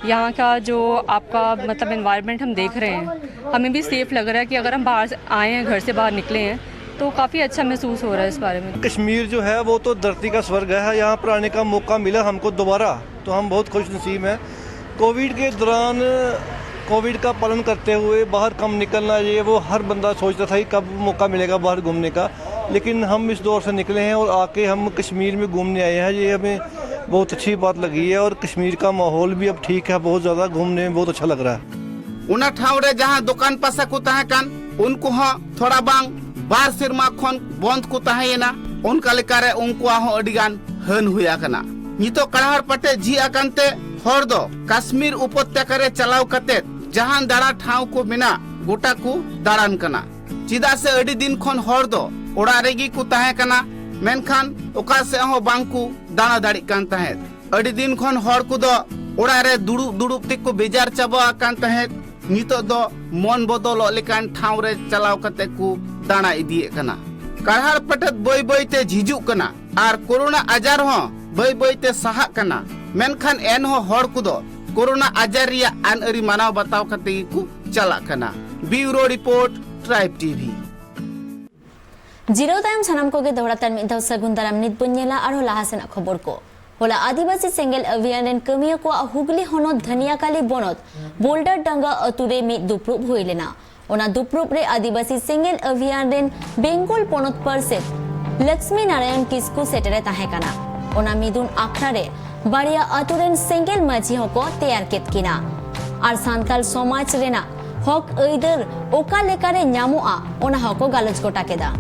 यहाँ का जो आपका मतलब एनवायरनमेंट हम देख रहे हैं, हमें भी सेफ लग रहा है कि अगर हम बाहर से आए हैं, घर से बाहर निकले हैं, तो काफ़ी अच्छा महसूस हो रहा है इस बारे में। कश्मीर जो है वो तो धरती का स्वर्ग है। यहाँ पर आने का मौका मिला हमको दोबारा, तो हम बहुत खुश नसीब हैं। कोविड के दौरान कोविड का पालन करते हुए बाहर कम निकलना, ये वो हर बंदा सोचता था कि कब मौका मिलेगा बाहर घूमने का, लेकिन हम इस दौर से निकले हैं और आके हम कश्मीर में घूमने आए हैं। ये हमें बहुत अच्छी बात लगी है और कश्मीर का माहौल भी अब ठीक है, बहुत ज़्यादा घूमने में बहुत अच्छा लग रहा है। ᱚᱱᱟ ᱴᱷᱟᱶ ᱨᱮ ᱡᱟᱦᱟᱸ ᱫᱚᱠᱟᱱ ᱯᱟᱥᱟ ᱠᱚ ᱛᱟᱦᱮᱸ ᱠᱟᱱ, ᱩᱱᱠᱩ ᱦᱚᱸ ᱛᱷᱚᱲᱟ ᱵᱟᱝ ᱵᱟᱨ ᱥᱮᱨᱢᱟ ᱠᱷᱚᱱ ᱵᱚᱱᱫ ᱠᱚ ᱛᱟᱦᱮᱸᱭᱮᱱᱟ᱾ ᱚᱱᱠᱟ ᱞᱮᱠᱟᱨᱮ ᱩᱱᱠᱩᱣᱟᱜ ᱦᱚᱸ ᱟᱹᱰᱤ ᱜᱟᱱ ᱦᱟᱹᱱ ᱦᱩᱭ ᱟᱠᱟᱱᱟ᱾ ᱱᱤᱛᱚᱜ ᱠᱟᱲᱦᱟᱲ ᱯᱟᱴᱮ ᱡᱷᱤᱡ ᱟᱠᱟᱱ ᱛᱮ ᱦᱚᱲ ᱫᱚ ᱠᱟᱥᱢᱤᱨ ᱩᱯᱚᱛᱭᱟᱠᱟ ᱨᱮ ᱪᱟᱞᱟᱣ ᱠᱟᱛᱮ ᱡᱟᱦᱟᱸ ᱫᱟᱬᱟ ᱴᱷᱟᱶ ᱠᱚ ᱢᱮᱱᱟᱜ, ᱜᱚᱴᱟ ᱠᱚ ᱫᱟᱬᱟᱱ ᱠᱟᱱᱟ᱾ ᱪᱮᱫᱟᱜ ᱥᱮ ᱟᱹᱰᱤ ᱫᱤᱱ ᱠᱷᱚᱱ ᱦᱚᱲ ᱫᱚ ᱚᱲᱟᱜ ᱨᱮᱜᱮ ᱠᱚ ᱛᱟᱦᱮᱸ ᱠᱟᱱᱟ, ᱢᱮᱱᱠᱷᱟᱱ ᱚᱠᱟ ᱥᱮᱫ ᱦᱚᱸ ᱵᱟᱝ ᱠᱚ ᱫᱟᱬᱟ ᱫᱟᱲᱮᱜ ᱠᱟᱱ ᱛᱟᱦᱮᱸᱫ᱾ ᱟᱹᱰᱤ ᱫᱤᱱ ᱠᱷᱚᱱ ᱦᱚᱲ ᱠᱚᱫᱚ ᱚᱲᱟᱜ ᱨᱮ ᱫᱩᱲᱩᱵ ᱫᱩᱲᱩᱵ ᱛᱮᱠᱚ ᱵᱮᱡᱟᱨ ᱪᱟᱵᱟ ᱟᱠᱟᱱ ᱛᱟᱦᱮᱸᱫ᱾ ᱱᱤᱛᱚᱜ ᱫᱚ ᱢᱚᱱ ᱵᱚᱫᱚᱞᱚᱜ ᱞᱮᱠᱟᱱ ᱴᱷᱟᱶ ᱨᱮ ᱪᱟᱞᱟᱣ ᱠᱟᱛᱮ ᱠᱚ ᱫᱟᱬᱟ ᱤᱫᱤᱭᱮᱫ ᱠᱟᱱᱟ᱾ ᱠᱟᱨᱦᱟᱲ ᱯᱟᱴᱮᱫ ᱵᱟᱹᱭ ᱵᱟᱹᱭ ᱛᱮ ᱡᱷᱤᱡᱩᱜ ᱠᱟᱱᱟ ᱟᱨ ᱠᱳᱨᱳᱱᱟ ᱟᱡᱟᱨ ᱦᱚᱸ ᱵᱟᱹᱭ ᱵᱟᱹᱭ ᱛᱮ ᱥᱟᱦᱟᱜ ᱠᱟᱱᱟ᱾ ᱢᱮᱱᱠᱷᱟᱱ ᱮᱱᱦᱚᱸ ᱦᱚᱲ ᱠᱚᱫᱚ ᱠᱳᱨᱳᱱᱟ ᱟᱡᱟᱨ ᱨᱮᱭᱟᱜ ᱟᱹᱱ ᱟᱹᱨᱤ ᱢᱟᱱᱟᱣ ᱵᱟᱛᱟᱣ ᱠᱟᱛᱮ ᱜᱮᱠᱚ ᱪᱟᱞᱟᱜ ᱠᱟᱱᱟ᱾ ᱵᱤᱭᱩᱨᱳ ᱨᱤᱯᱳᱨᱴ, ᱴᱨᱟᱭᱤᱵᱽ ᱴᱤᱵᱷᱤ᱾ ᱡᱤᱨᱟᱹᱣ ᱛᱟᱭᱚᱢ ᱥᱟᱱᱟᱢ ᱠᱚᱜᱮ ᱫᱚᱦᱲᱟ ᱛᱮ ᱟᱨ ᱢᱤᱫ ᱫᱷᱟᱣ ᱥᱟᱹᱜᱩᱱ ᱫᱟᱨᱟᱢ᱾ ᱱᱤᱛ ᱵᱚᱱ ᱧᱮᱞᱟ ᱟᱨᱦᱚᱸ ᱞᱟᱦᱟ ᱥᱮᱱᱟᱜ ᱠᱷᱚᱵᱚᱨ ᱠᱚ᱾ ᱦᱚᱞᱟ ᱟᱹᱫᱤᱵᱟᱹᱥᱤ ᱥᱮᱸᱜᱮᱞ ᱚᱵᱷᱤᱭᱟᱱ ᱨᱮᱱ ᱠᱟᱹᱢᱤᱭᱟᱹ ᱠᱚᱣᱟᱜ ᱦᱩᱜᱽᱞᱤ ᱦᱚᱱᱚᱛ ᱫᱷᱟᱹᱱᱤᱭᱟᱠᱟᱞᱤ ᱵᱚᱱᱚᱛ ᱵᱳᱞᱰᱟᱨ ᱰᱟᱸᱜᱟ ᱟᱹᱛᱩ ᱨᱮ ᱢᱤᱫ ᱫᱩᱯᱲᱩᱵ ᱦᱩᱭ ᱞᱮᱱᱟ᱾ ᱚᱱᱟ ᱫᱩᱯᱲᱩᱵ ᱨᱮ ᱟᱹᱫᱤᱵᱟᱹᱥᱤ ᱥᱮᱸᱜᱮᱞ ᱚᱵᱷᱤᱭᱟᱱ ᱨᱮᱱ ᱵᱮᱝᱜᱚᱞ ᱯᱚᱱᱚᱛ ᱯᱟᱨᱥᱮᱛ ᱞᱚᱠᱥᱢᱤ ᱱᱟᱨᱟᱭᱚᱱ ᱠᱤᱥᱠᱩ ᱥᱮᱴᱮᱨᱮ ᱛᱟᱦᱮᱸ ᱠᱟᱱᱟ᱾ ᱚᱱᱟ ᱢᱤᱫᱩᱱ ᱟᱠᱷᱲᱟ ᱨᱮ ᱵᱟᱨᱭᱟ ᱟᱹᱛᱩ ᱨᱮᱱ ᱥᱮᱸᱜᱮᱞ ᱢᱟᱹᱡᱷᱤ ᱦᱚᱸᱠᱚ ᱛᱮᱭᱟᱨ ᱠᱮᱫ ᱠᱤᱱᱟ ᱟᱨ ᱥᱟᱱᱛᱟᱲ ᱥᱚᱢᱟᱡᱽ ᱨᱮᱱᱟᱜ ᱦᱚᱠ ᱟᱹᱭᱫᱟᱹᱨ ᱚᱠᱟ ᱞᱮᱠᱟᱨᱮ ᱧᱟᱢᱚᱜᱼᱟ, ᱚᱱᱟ ᱦᱚᱸᱠᱚ ᱜᱟᱞᱚᱪ ᱜᱚᱴᱟ ᱠᱮᱫᱟ᱾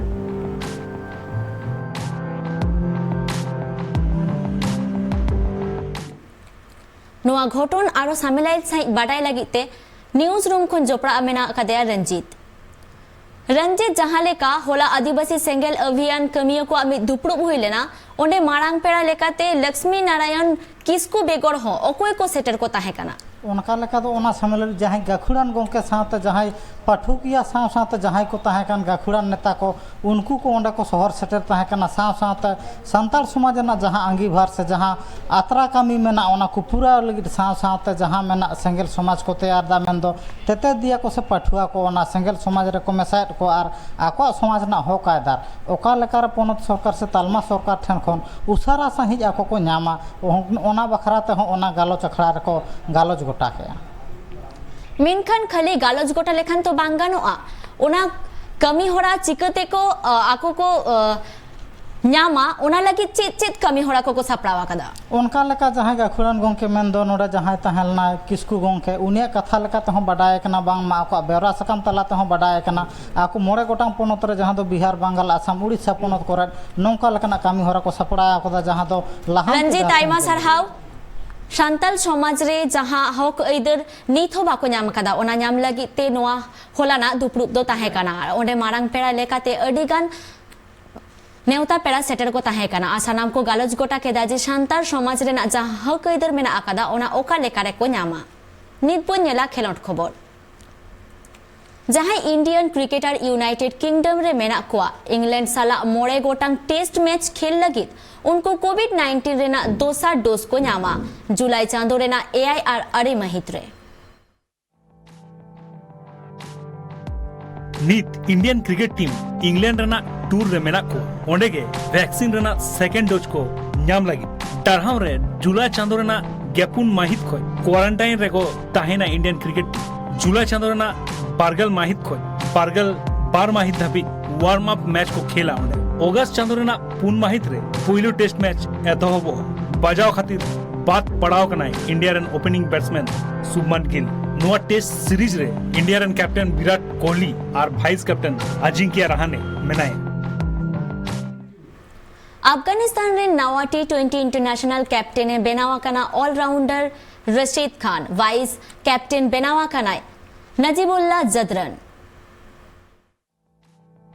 ᱱᱚᱣᱟ ᱜᱷᱚᱴᱚᱱ ᱟᱨᱚ ᱥᱟᱢᱮᱞᱟᱭᱤᱛ ᱥᱟᱺᱦᱤᱡ ᱵᱟᱰᱟᱭ ᱞᱟᱹᱜᱤᱫ ᱛᱮ ᱱᱤᱭᱩᱡᱽ ᱨᱩᱢ ᱠᱷᱚᱱ ᱡᱚᱯᱲᱟᱣ ᱢᱮᱱᱟᱜ ᱟᱠᱟᱫᱮᱭᱟ ᱨᱚᱧᱡᱤᱛ᱾ ᱨᱚᱧᱡᱤᱛ, ᱡᱟᱦᱟᱸ ᱞᱮᱠᱟ ᱦᱚᱞᱟ ᱟᱹᱫᱤᱵᱟᱹᱥᱤ ᱥᱮᱸᱜᱮᱞ ᱚᱵᱷᱤᱭᱟᱱ ᱠᱟᱹᱢᱤᱭᱟᱹ ᱠᱚᱣᱟᱜ ᱢᱤᱫ ᱫᱩᱯᱲᱩᱵ ᱦᱩᱭ ᱞᱮᱱᱟ, ᱚᱸᱰᱮ ᱢᱟᱲᱟᱝ ᱯᱮᱲᱟ ᱞᱮᱠᱟᱛᱮ ᱞᱚᱠᱥᱢᱤ ᱱᱟᱨᱟᱭᱚᱱ ᱠᱤᱥᱠᱩ ᱵᱮᱜᱚᱨ ᱦᱚᱸ ᱚᱠᱚᱭ ᱠᱚ ᱥᱮᱴᱮᱨ ᱠᱚ ᱛᱟᱦᱮᱸ ᱠᱟᱱᱟ? ᱚᱱᱠᱟ ᱞᱮᱠᱟ ᱫᱚ ᱚᱱᱟ ᱥᱚᱢᱢᱮᱞᱚᱱ ᱡᱟᱦᱟᱸᱭ ᱜᱟᱹᱠᱷᱩᱲᱟᱱ ᱜᱚᱢᱠᱮ ᱥᱟᱶᱛᱮ ᱡᱟᱦᱟᱸᱭ ᱯᱟᱹᱴᱷᱩᱠᱤᱭᱟᱹ ᱥᱟᱶ ᱥᱟᱶᱛᱮ ᱡᱟᱦᱟᱸᱭ ᱠᱚ ᱛᱟᱦᱮᱸ ᱠᱟᱱ ᱜᱟᱹᱠᱷᱩᱲᱟᱱ ᱱᱮᱛᱟ ᱠᱚ, ᱩᱱᱠᱩ ᱠᱚ ᱚᱸᱰᱮ ᱠᱚ ᱥᱚᱦᱚᱨ ᱥᱮᱴᱮᱨ ᱛᱟᱦᱮᱸ ᱠᱟᱱᱟ᱾ ᱥᱟᱶ ᱥᱟᱶᱛᱮ ᱥᱟᱱᱛᱟᱲ ᱥᱚᱢᱟᱡᱽ ᱨᱮᱱᱟᱜ ᱡᱟᱦᱟᱸ ᱟᱸᱜᱤᱵᱷᱟᱨ ᱥᱮ ᱡᱟᱦᱟᱸ ᱟᱛᱨᱟ ᱠᱟᱹᱢᱤ ᱢᱮᱱᱟᱜ, ᱚᱱᱟ ᱠᱚ ᱯᱩᱨᱟᱹᱣ ᱞᱟᱹᱜᱤᱫ ᱥᱟᱶ ᱥᱟᱶᱛᱮ ᱡᱟᱦᱟᱸ ᱢᱮᱱᱟᱜ ᱥᱮᱸᱜᱮᱞ ᱥᱚᱢᱟᱡᱽ ᱠᱚ ᱛᱮᱭᱟᱨ ᱮᱫᱟ, ᱢᱮᱱᱫᱚ ᱛᱮᱛᱮᱫᱤᱭᱟᱹ ᱠᱚ ᱥᱮ ᱯᱟᱹᱴᱷᱩᱣᱟᱹ ᱠᱚ ᱚᱱᱟ ᱥᱮᱸᱜᱮᱞ ᱥᱚᱢᱟᱡᱽ ᱨᱮᱠᱚ ᱢᱮᱥᱟᱭᱮᱫ ᱠᱚᱣᱟ ᱟᱨ ᱟᱠᱚᱣᱟᱜ ᱥᱚᱢᱟᱡᱽ ᱨᱮᱱᱟᱜ ᱦᱚᱠ ᱟᱭᱫᱟᱨ ᱚᱠᱟ ᱞᱮᱠᱟᱨᱮ ᱯᱚᱱᱚᱛ ᱥᱚᱨᱠᱟᱨ ᱥᱮ ᱛᱟᱞᱢᱟ ᱥᱚᱨᱠᱟᱨ ᱴᱷᱮᱱ ᱠᱷᱚᱱ ᱩᱥᱟᱹᱨᱟ ᱥᱟᱺᱦᱤᱡ ᱟᱠᱚ ᱠᱚ ᱧᱟᱢᱟ, ᱚᱱᱟ ᱵᱟᱠᱷᱨᱟ ᱛᱮᱦᱚᱸ ᱚᱱᱟ ᱜᱟᱞᱚᱪ ᱟᱠᱷᱲᱟ ᱨᱮᱠᱚ ᱜᱟᱞᱚᱪ ᱜᱚᱴᱟ ᱠᱮᱫᱼᱟ᱾ ᱢᱮᱱᱠᱷᱟᱱ ᱠᱷᱟᱹᱞᱤ ᱜᱟᱞᱚᱪ ᱜᱚᱴᱟ ᱞᱮᱠᱷᱟᱱ ᱛᱚ ᱵᱟᱝ ᱜᱟᱱᱚᱜᱼᱟ᱾ ᱚᱱᱟ ᱠᱟᱹᱢᱤ ᱦᱚᱨᱟ ᱪᱤᱠᱟᱹ ᱛᱮᱠᱚ, ᱟ, ᱟᱠᱚ ᱠᱚ, ᱟ, ᱧᱟᱢᱟ, ᱚᱱᱟ ᱞᱟᱹᱜᱤᱫ ᱪᱮᱫ ᱪᱮᱫ ᱠᱟᱹᱢᱤ ᱦᱚᱨᱟ ᱠᱚᱠᱚ ᱥᱟᱯᱲᱟᱣ ᱟᱠᱟᱫᱟ? ᱚᱱᱠᱟ ᱞᱮᱠᱟ ᱡᱟᱦᱟᱸᱭ ᱜᱟᱹᱠᱷᱩᱲᱟᱱ ᱜᱚᱢᱠᱮ ᱢᱮᱱᱫᱚ ᱱᱚᱰᱮ ᱡᱟᱦᱟᱸᱭ ᱛᱟᱦᱮᱸ ᱞᱮᱱᱟᱭ ᱠᱤᱥᱠᱩ ᱜᱚᱢᱠᱮ, ᱩᱱᱤᱭᱟᱜ ᱠᱟᱛᱷᱟ ᱞᱮᱠᱟ ᱛᱮᱦᱚᱸ ᱵᱟᱰᱟᱭ ᱟᱠᱟᱱᱟ, ᱵᱟᱝᱢᱟ ᱟᱠᱚᱣᱟᱜ ᱵᱮᱣᱨᱟ ᱥᱟᱠᱟᱢ ᱛᱟᱞᱟ ᱛᱮᱦᱚᱸ ᱵᱟᱰᱟᱭ ᱟᱠᱟᱱᱟ, ᱟᱠᱚ ᱢᱚᱬᱮ ᱜᱚᱴᱟᱝ ᱯᱚᱱᱚᱛ ᱨᱮ, ᱡᱟᱦᱟᱸ ᱫᱚ ᱵᱤᱦᱟᱨ, ᱵᱟᱝᱜᱟᱞ, ᱟᱥᱟᱢ, ᱩᱲᱤᱥᱥᱟ ᱯᱚᱱᱚᱛ ᱠᱚᱨᱮ ᱱᱚᱝᱠᱟ ᱞᱮᱠᱟᱱᱟᱜ ᱠᱟᱹᱢᱤ ᱦᱚᱨᱟ ᱠᱚ ᱥᱟᱯᱲᱟᱣ ᱟᱠᱟᱫᱟ, ᱡᱟᱦᱟᱸ ᱫᱚ ᱞᱟᱦᱟᱱᱛᱤ ᱨᱚᱧᱡᱤᱛ, ᱰᱟᱦᱟᱨ ᱟᱭᱢᱟ ᱥᱮᱱ ᱥᱟᱨᱦᱟᱣ᱾ ᱥᱟᱱᱛᱟᱞ ᱥᱚᱢᱟᱡᱽ ᱨᱮ ᱡᱟᱦᱟᱸ ᱦᱚᱠ ᱟᱹᱭᱫᱟᱹᱨ ᱱᱤᱛ ᱦᱚᱸ ᱵᱟᱠᱚ ᱧᱟᱢ ᱟᱠᱟᱫᱟ, ᱚᱱᱟ ᱧᱟᱢ ᱞᱟᱹᱜᱤᱫ ᱛᱮ ᱱᱚᱣᱟ ᱦᱚᱞᱟᱱᱟᱜ ᱫᱩᱯᱲᱩᱵ ᱫᱚ ᱛᱟᱦᱮᱸ ᱠᱟᱱᱟ᱾ ᱟᱨ ᱚᱸᱰᱮ ᱢᱟᱨᱟᱝ ᱯᱮᱲᱟ ᱞᱮᱠᱟᱛᱮ ᱟᱹᱰᱤ ᱜᱟᱱ ᱱᱮᱣᱛᱟ ᱯᱮᱲᱟ ᱥᱮᱴᱮᱨ ᱠᱚ ᱛᱟᱦᱮᱸ ᱠᱟᱱᱟ ᱟᱨ ᱥᱟᱱᱟᱢ ᱠᱚ ᱜᱟᱞᱚᱪ ᱜᱚᱴᱟ ᱠᱮᱫᱟ ᱡᱮ ᱥᱟᱱᱛᱟᱲ ᱥᱚᱢᱟᱡᱽ ᱨᱮᱱᱟᱜ ᱡᱟᱦᱟᱸ ᱦᱚᱠ ᱟᱹᱭᱫᱟᱹᱨ ᱢᱮᱱᱟᱜ ᱟᱠᱟᱫᱟ, ᱚᱱᱟ ᱚᱠᱟ ᱞᱮᱠᱟ ᱨᱮᱠᱚ ᱧᱟᱢᱟ᱾ ᱱᱤᱛ ᱵᱚᱱ ᱧᱮᱞᱟ ᱠᱷᱮᱞᱳᱰ ᱠᱷᱚᱵᱚᱨ᱾ ᱡᱟᱦᱟᱸᱭ ᱤᱱᱰᱤᱭᱟᱱ ᱠᱨᱤᱠᱮᱴᱟᱨ ᱤᱭᱩᱱᱟᱭᱴᱮᱰ ᱠᱤᱝᱰᱚᱢ ᱨᱮ ᱢᱮᱱᱟᱜ ᱠᱚᱣᱟ, ᱤᱝᱞᱮᱱᱰ ᱥᱟᱞᱟᱜ ᱢᱚᱬᱮ ᱜᱚᱴᱟᱝ ᱴᱮᱥᱴ ᱢᱮᱪ ᱠᱷᱮᱞ ᱞᱟᱹᱜᱤᱫ ᱩᱱᱠᱩ ᱠᱳᱵᱷᱤᱰ ᱱᱟᱭᱤᱱᱴᱤᱱ ᱨᱮᱱᱟᱜ ᱫᱚᱥᱟᱨ ᱰᱳᱡᱽ ᱠᱚ ᱧᱟᱢᱟ ᱡᱩᱞᱟᱭ ᱪᱟᱸᱫᱚ ᱨᱮᱱᱟᱜ ᱮᱭᱟᱭ ᱟᱨ ᱟᱨᱮ ᱢᱟᱹᱦᱤᱛ ᱨᱮ᱾ ᱱᱤᱛ ᱤᱱᱰᱤᱭᱟᱱ ᱠᱨᱤᱠᱮᱴ ᱴᱤᱢ ᱤᱝᱞᱮᱱᱰ ᱨᱮᱱᱟᱜ ᱴᱩᱨ ᱨᱮ ᱢᱮᱱᱟᱜ ᱠᱚ, ᱚᱸᱰᱮ ᱜᱮ ᱵᱷᱮᱠᱥᱤᱱ ᱨᱮᱱᱟᱜ ᱥᱮᱠᱮᱱᱰ ᱰᱳᱡᱽ ᱠᱚ ᱧᱟᱢ ᱞᱟᱹᱜᱤᱫ᱾ ᱫᱟᱨᱦᱟᱢ ᱨᱮ ᱡᱩᱞᱟᱭ ᱪᱟᱸᱫᱚ ᱨᱮᱱᱟᱜ ᱜᱮᱯᱩᱱ ᱢᱟᱹᱦᱤᱛ ᱠᱷᱚᱱ ᱠᱳᱣᱟᱨᱟᱱᱴᱟᱭᱤᱱ ᱨᱮᱠᱚ ᱛᱟᱦᱮᱱᱟ ᱤᱱᱰᱤᱭᱟᱱ ᱠᱨᱤᱠᱮᱴ ᱴᱤᱢ᱾ ᱡᱩᱞᱟᱭ ᱪᱟᱸᱫᱚ ᱨᱮᱱᱟᱜ ᱵᱟᱨᱜᱮᱞ ᱢᱟᱹᱦᱤᱛ ᱠᱷᱚᱱ ᱵᱟᱨᱜᱮᱞ ᱵᱟᱨ ᱢᱟᱹᱦᱤᱛ ᱫᱷᱟᱹᱵᱤᱡ ᱣᱟᱨᱢ ᱟᱯ ᱢᱮᱪ ᱠᱚ ᱠᱷᱮᱞᱟ ᱚᱸᱰᱮ᱾ ᱚᱜᱟᱥᱴ ᱪᱟᱸᱫᱚ ᱨᱮᱱᱟᱜ ᱯᱩᱱ ᱢᱟᱹᱦᱤᱛ ᱨᱮ ᱯᱩᱭᱞᱩ ᱴᱮᱥᱴ ᱢᱮᱪ ᱮᱛᱚᱦᱚᱵᱚᱜᱼᱟ᱾ ᱵᱟᱡᱟᱣ ᱠᱷᱟᱹᱛᱤᱨ ᱵᱟᱫ ᱯᱟᱲᱟᱣ ᱠᱟᱱᱟᱭ ᱤᱱᱰᱤᱭᱟ ᱨᱮᱱ ᱳᱯᱮᱱᱤᱝ ᱵᱮᱴᱥᱢᱮᱱ ᱥᱩᱵᱢᱟᱱ ᱜᱤᱞ᱾ ᱱᱚᱣᱟ ᱴᱮᱥᱴ ᱥᱤᱨᱤᱡᱽ ᱨᱮ ᱤᱱᱰᱤᱭᱟ ᱨᱮᱱ ᱠᱮᱯᱴᱮᱱ ᱵᱤᱨᱟᱴ ᱠᱳᱦᱞᱤ ᱟᱨ ᱵᱷᱟᱭᱤᱥ ᱠᱮᱯᱴᱮᱱ ᱟᱡᱤᱝᱠᱤᱭᱟ ᱨᱟᱦᱟᱱᱮ ᱢᱮᱱᱟᱭᱟ᱾ ᱟᱯᱜᱟᱱᱤᱥᱛᱟᱱ ᱨᱮᱱ ᱱᱟᱣᱟ ᱴᱤ ᱴᱩᱭᱮᱱᱴᱤ ᱤᱱᱴᱟᱨᱱᱮᱥᱱᱟᱞ ᱠᱮᱯᱴᱮᱱ ᱮ ᱵᱮᱱᱟᱣ ᱟᱠᱟᱱᱟ allrounder Rashid Khan, vice captain ᱵᱮᱱᱟᱣ ᱟᱠᱟᱱᱟᱭ ᱱᱟᱡᱤᱵᱩᱞᱞᱟ ᱡᱟᱫᱨᱟᱱ᱾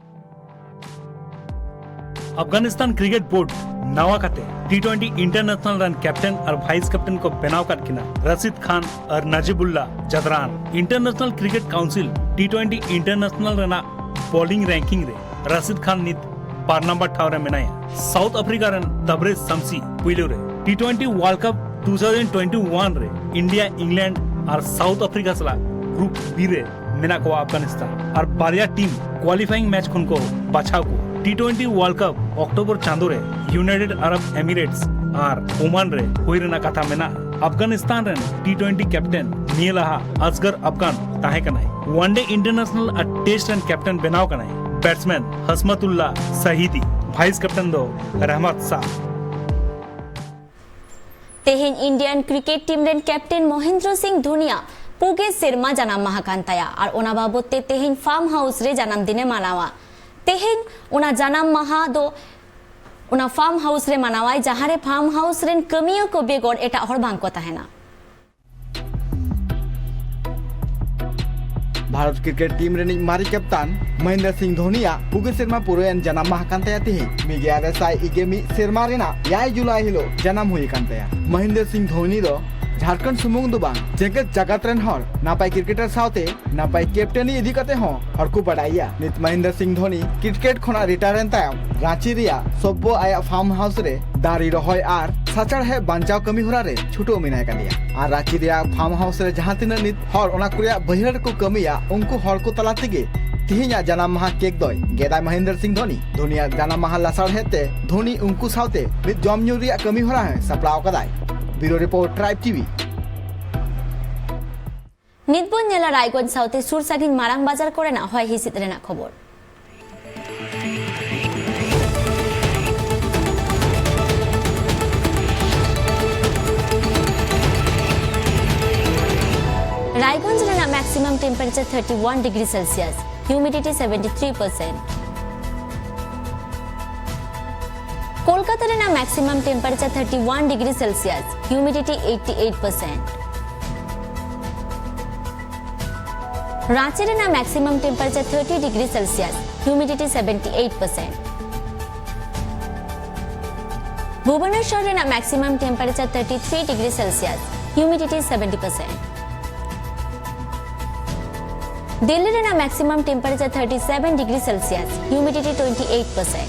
ᱟᱯᱷᱜᱟᱱᱤᱥᱛᱟᱱ ᱠᱨᱤᱠᱮᱴ ᱵᱳᱨᱰ ᱱᱟᱣᱟ ᱠᱟᱛᱮ ᱴᱤ ᱴᱩᱭᱮᱱᱴᱤ ᱤᱱᱴᱟᱨᱱᱮᱥᱱᱟᱞ ᱨᱮᱱ ᱠᱮᱯᱴᱮᱱ ᱟᱨ ᱵᱷᱟᱭᱤᱥ ᱠᱮᱯᱴᱮᱱ ᱠᱚ ᱵᱮᱱᱟᱣ ᱠᱟᱫ ᱠᱤᱱᱟ ᱨᱟᱥᱤᱫ ᱠᱷᱟᱱ ᱟᱨ Najibullah Zadran. International cricket council T twenty international ᱨᱮᱱᱟᱜ ᱵᱚᱞᱤᱝ ᱨᱮᱝᱠᱤᱝ ᱨᱮ ᱨᱟᱥᱤᱫ ᱠᱷᱟᱱ ᱱᱤᱛ ᱵᱟᱨ ᱱᱟᱢᱵᱟᱨ ᱴᱷᱟᱶ ᱨᱮ ᱢᱮᱱᱟᱭᱟ᱾ ᱥᱟᱣᱩᱛᱷ ᱟᱯᱷᱨᱤᱠᱟ ᱨᱮᱱ ᱛᱟᱵᱨᱮᱡ ᱥᱟᱢᱥᱤ ᱯᱩᱭᱞᱩ ᱨᱮ᱾ ᱴᱤ ᱴᱩᱭᱮᱱᱴᱤ ᱣᱟᱨᱞᱰ ᱠᱟᱯ ᱴᱩ ᱛᱷᱟᱣᱡᱮᱱᱰ ᱴᱩᱭᱮᱱᱴᱤ ᱣᱟᱱ ᱨᱮ ᱤᱱᱰᱤᱭᱟ, ᱤᱝᱞᱮᱱᱰ ᱟᱨ ᱥᱟᱣᱩᱛᱷ ᱟᱯᱷᱨᱤᱠᱟ ᱥᱟᱞᱟᱜ ᱜᱨᱩᱯ ᱵᱤ ᱨᱮ ᱢᱮᱱᱟᱜ ᱠᱚᱣᱟ ᱟᱯᱷᱜᱟᱱᱤᱥᱛᱟᱱ᱾ ᱟᱨ ᱵᱟᱨᱭᱟ ᱴᱤᱢ ᱠᱣᱟᱞᱤᱯᱷᱟᱭᱤᱝ ᱢᱮᱪ ᱠᱷᱚᱱ ᱠᱚ ᱵᱟᱪᱷᱟᱣ ᱠᱚᱣᱟ᱾ ᱴᱤ ᱴᱩᱭᱮᱱᱴᱤ ᱣᱟᱨᱞᱰ ᱠᱟᱯ ᱚᱠᱴᱳᱵᱚᱨ ᱪᱟᱸᱫᱳ ᱨᱮ ᱭᱩᱱᱟᱭᱴᱮᱰ ᱟᱨᱚᱵ ᱮᱢᱤᱨᱮᱴᱥ ᱟᱨ ᱳᱢᱟᱱ ᱨᱮ ᱦᱩᱭ ᱨᱮᱱᱟᱜ ᱠᱟᱛᱷᱟ ᱢᱮᱱᱟᱜᱼᱟ᱾ ᱟᱯᱷᱜᱟᱱᱤᱥᱛᱟᱱ ᱨᱮᱱ ᱴᱤ ᱴᱩᱭᱮᱱᱴᱤ ᱠᱮᱯᱴᱮᱱ ᱱᱤᱭᱟᱹ ᱞᱟᱦᱟ ᱟᱥᱜᱟᱨ ᱟᱯᱷᱜᱟᱱ ᱛᱟᱦᱮᱸ ᱠᱟᱱᱟᱭ᱾ ᱣᱟᱱᱰᱮ ᱤᱱᱴᱟᱨᱱᱮᱥᱱᱟᱞ ᱟᱨ ᱴᱮᱥᱴ ᱨᱮᱱ ᱠᱮᱯᱴᱮᱱ ᱵᱮᱱᱟᱣ ᱠᱟᱱᱟᱭ ᱵᱮᱴᱥᱢᱮᱱ ᱦᱟᱥᱢᱟᱛᱩᱞᱞᱟ ᱥᱟᱦᱤᱫᱤ, ᱵᱷᱟᱭᱤᱥ ᱠᱮᱯᱴᱮᱱ ᱫᱚ ᱨᱟᱦᱢᱟᱛ ᱥᱟᱦ᱾ ᱛᱮᱦᱮᱧ ᱤᱱᱰᱤᱭᱟᱱ ᱠᱨᱤᱠᱮᱴ ᱴᱤᱢ ᱨᱮᱱ ᱠᱮᱯᱴᱮᱱ ᱢᱚᱦᱮᱱᱫᱨᱚ ᱥᱤᱝ ᱫᱷᱳᱱᱤᱭᱟᱜ ᱯᱩᱜᱮ ᱥᱮᱨᱢᱟ ᱡᱟᱱᱟᱢ ᱢᱟᱦᱟ ᱠᱟᱱ ᱛᱟᱭᱟ ᱟᱨ ᱚᱱᱟ ᱵᱟᱵᱚᱛ ᱛᱮ ᱛᱮᱦᱮᱧ ᱯᱷᱟᱨᱢ ᱦᱟᱣᱩᱥ ᱨᱮ ᱡᱟᱱᱟᱢ ᱫᱤᱱᱮ ᱢᱟᱱᱟᱣᱟ᱾ ᱛᱮᱦᱮᱧ ᱚᱱᱟ ᱡᱟᱱᱟᱢ ᱢᱟᱦᱟ ᱫᱚ ᱚᱱᱟ ᱯᱷᱟᱨᱢ ᱦᱟᱣᱩᱥ ᱨᱮ ᱢᱟᱱᱟᱣᱟᱭ, ᱡᱟᱦᱟᱸ ᱨᱮ ᱯᱷᱟᱨᱢ ᱦᱟᱣᱩᱥ ᱨᱮᱱ ᱠᱟᱹᱢᱤᱭᱟᱹ ᱠᱚ ᱵᱮᱜᱚᱨ ᱮᱴᱟᱜ ᱦᱚᱲ ᱵᱟᱝ ᱠᱚ ᱛᱟᱦᱮᱱᱟ᱾ ᱵᱷᱟᱨᱚᱛ ᱠᱨᱤᱠᱮᱴ ᱴᱤᱢ ᱨᱤᱱᱤᱡ ᱢᱟᱨᱮ ᱠᱮᱯᱴᱟᱱ ᱢᱚᱦᱮᱱᱫᱨᱚ ᱥᱤᱝ ᱫᱷᱳᱱᱤᱭᱟᱜ ᱯᱩᱜᱮ ᱥᱮᱨᱢᱟ ᱯᱩᱨᱟᱹᱣᱮᱱ ᱡᱟᱱᱟᱢ ᱢᱟᱦᱟ ᱠᱟᱱ ᱛᱟᱭᱟ ᱛᱮᱦᱮᱧ᱾ ᱢᱤᱫ ᱜᱮᱞ ᱟᱨᱮ ᱥᱟᱭ ᱤᱨᱟᱹᱞ ᱜᱮᱞ ᱢᱤᱫ ᱥᱮᱨᱢᱟ ᱨᱮᱱᱟᱜ ᱮᱭᱟᱭ ᱡᱩᱞᱟᱭ ᱦᱤᱞᱳᱜ ᱡᱟᱱᱟᱢ ᱦᱩᱭ ᱟᱠᱟᱱ ᱛᱟᱭᱟ᱾ ᱢᱚᱦᱮᱱᱫᱨᱚ ᱥᱤᱝ ᱫᱷᱳᱱᱤ ᱫᱚ ᱡᱷᱟᱲᱠᱷᱚᱸᱰ ᱥᱩᱢᱩᱝ ᱫᱚ ᱵᱟᱝ, ᱡᱮᱜᱮᱛ ᱡᱟᱠᱟᱛ ᱨᱮᱱ ᱦᱚᱲ ᱱᱟᱯᱟᱭ ᱠᱨᱤᱠᱮᱴᱟᱨ ᱥᱟᱶᱛᱮ ᱱᱟᱯᱟᱭ ᱠᱮᱯᱴᱮᱱᱤ ᱤᱫᱤ ᱠᱟᱛᱮ ᱦᱚᱸ ᱦᱚᱲ ᱠᱚ ᱵᱟᱰᱟᱭᱮᱭᱟ᱾ ᱱᱤᱛ ᱢᱚᱦᱮᱱᱫᱨᱚ ᱥᱤᱝ ᱫᱷᱳᱱᱤ ᱠᱨᱤᱠᱮᱴ ᱠᱷᱚᱱᱟᱜ ᱨᱤᱴᱟᱭᱟᱨ ᱮᱱ ᱛᱟᱭᱚᱢ ᱨᱟᱸᱪᱤ ᱨᱮᱭᱟᱜ ᱥᱚᱵᱵᱚ ᱟᱭᱟᱜ ᱯᱷᱟᱨᱢ ᱦᱟᱣᱩᱥ ᱨᱮ ᱫᱟᱨᱮ ᱨᱚᱦᱚᱭ ᱟᱨ ᱥᱟᱪᱟᱨᱦᱮᱫ ᱵᱟᱧᱪᱟᱣ ᱠᱟᱹᱢᱤ ᱦᱚᱨᱟ ᱨᱮ ᱪᱷᱩᱴᱟᱹᱣ ᱢᱮᱱᱟᱭ ᱠᱟᱫᱮᱭᱟ᱾ ᱟᱨ ᱨᱟᱸᱪᱤ ᱨᱮᱭᱟᱜ ᱯᱷᱟᱨᱢ ᱦᱟᱣᱩᱥ ᱨᱮ ᱡᱟᱦᱟᱸ ᱛᱤᱱᱟᱹᱜ ᱱᱤᱛ ᱦᱚᱲ ᱚᱱᱟ ᱠᱚ ᱨᱮᱭᱟᱜ ᱵᱟᱹᱭᱦᱟᱹᱲ ᱨᱮᱠᱚ ᱠᱟᱹᱢᱤᱭᱟ, ᱩᱱᱠᱩ ᱦᱚᱲ ᱠᱚ ᱛᱟᱞᱟ ᱛᱮᱜᱮ ᱛᱮᱦᱮᱧᱟᱜ ᱡᱟᱱᱟᱢ ᱢᱟᱦᱟ ᱠᱮᱠ ᱫᱚᱭ ᱜᱮᱫᱟᱭ ᱢᱚᱦᱮᱱᱫᱨᱚ ᱥᱤᱝ ᱫᱷᱳᱱᱤ᱾ ᱫᱷᱳᱱᱤᱭᱟᱜ ᱡᱟᱱᱟᱢ ᱢᱟᱦᱟ ᱞᱟᱥᱟᱲᱦᱮᱫ ᱛᱮ ᱫᱷᱳᱱᱤ ᱩᱱᱠᱩ ᱥᱟᱶᱛᱮ ᱢᱤᱫ ᱡᱚᱢ ᱧᱩ ᱨᱮᱭᱟᱜ ᱠᱟᱹᱢᱤ ᱦᱚᱨᱟ ᱦᱚᱸᱭ ᱥᱟᱯᱲᱟᱣ ᱠᱟᱫᱟᱭ᱾ ᱵᱤᱭᱩᱨᱳ ᱨᱤᱯᱳᱨᱴ, ᱴᱨᱟᱭᱤᱵᱽ ᱴᱤᱵᱷᱤ᱾ ᱱᱤᱛ ᱵᱚᱱ ᱧᱮᱞᱟ ᱨᱟᱭᱜᱚᱸᱡᱽ ᱥᱟᱶᱛᱮ ᱥᱩᱨ ᱥᱟᱺᱜᱤᱧ ᱢᱟᱨᱟᱝ ᱵᱟᱡᱟᱨ ᱠᱚᱨᱮᱱᱟᱜ ᱦᱚᱭ ᱦᱤᱸᱥᱤᱫ ᱨᱮᱱᱟᱜ ᱠᱷᱚᱵᱚᱨ᱾ ᱨᱟᱭᱜᱚᱸᱡᱽ ᱨᱮᱱᱟᱜ maximum temperature thirty one degree Celsius, humidity seventy three percent. Kolkata ᱨᱮᱱᱟᱜ maximum temperature thirty one degree Celsius, humidity eighty eight percent. Ranchi ᱨᱮᱱᱟᱜ maximum temperature thirty degree Celsius, humidity seventy eight percent. Bhubaneswar ᱨᱮᱱᱟᱜ maximum temperature thirty three degree Celsius, humidity seventy percent᱾ Delhi ᱨᱮᱱᱟᱜ maximum temperature thirty seven degree Celsius, humidity twenty eight percent᱾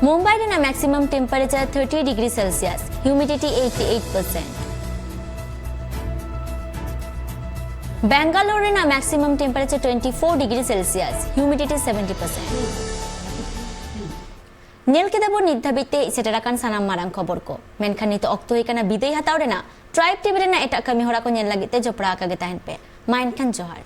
Mumbai ᱨᱮᱱᱟᱜ maximum temperature thirty degree Celsius, humidity eighty eight percent᱾ Bangalore ᱨᱮᱱᱟᱜ maximum temperature twenty four degree Celsius, humidity seventy percent᱾ ᱧᱮᱞ ᱠᱮᱫᱟ ᱵᱚᱱ ᱱᱤᱛ ᱫᱷᱟᱹᱵᱤᱡ ᱛᱮ ᱦᱮᱡ ᱥᱮᱴᱮᱨ ᱟᱠᱟᱱ ᱥᱟᱱᱟᱢ ᱢᱟᱨᱟᱝ ᱠᱷᱚᱵᱚᱨ ᱠᱚ᱾ ᱢᱮᱱᱠᱷᱟᱱ ᱱᱤᱛᱚᱜ ᱚᱠᱛᱚ ᱦᱩᱭ ᱠᱟᱱᱟ ᱵᱤᱫᱟᱹᱭ ᱦᱟᱛᱟᱣ ᱨᱮᱱᱟᱜ᱾ ᱴᱨᱟᱭᱤᱵᱽ ᱴᱤᱵᱷᱤ ᱨᱮᱱᱟᱜ ᱮᱴᱟᱜ ᱠᱟᱹᱢᱤ ᱦᱚᱨᱟ ᱠᱚ ᱧᱮᱞ ᱞᱟᱹᱜᱤᱫ ᱛᱮ ᱡᱚᱯᱲᱟᱣ ᱟᱠᱟᱜᱮ ᱛᱟᱦᱮᱱ ᱯᱮ᱾ ᱢᱟ ᱮᱱᱠᱷᱟᱱ ᱡᱚᱦᱟᱨ᱾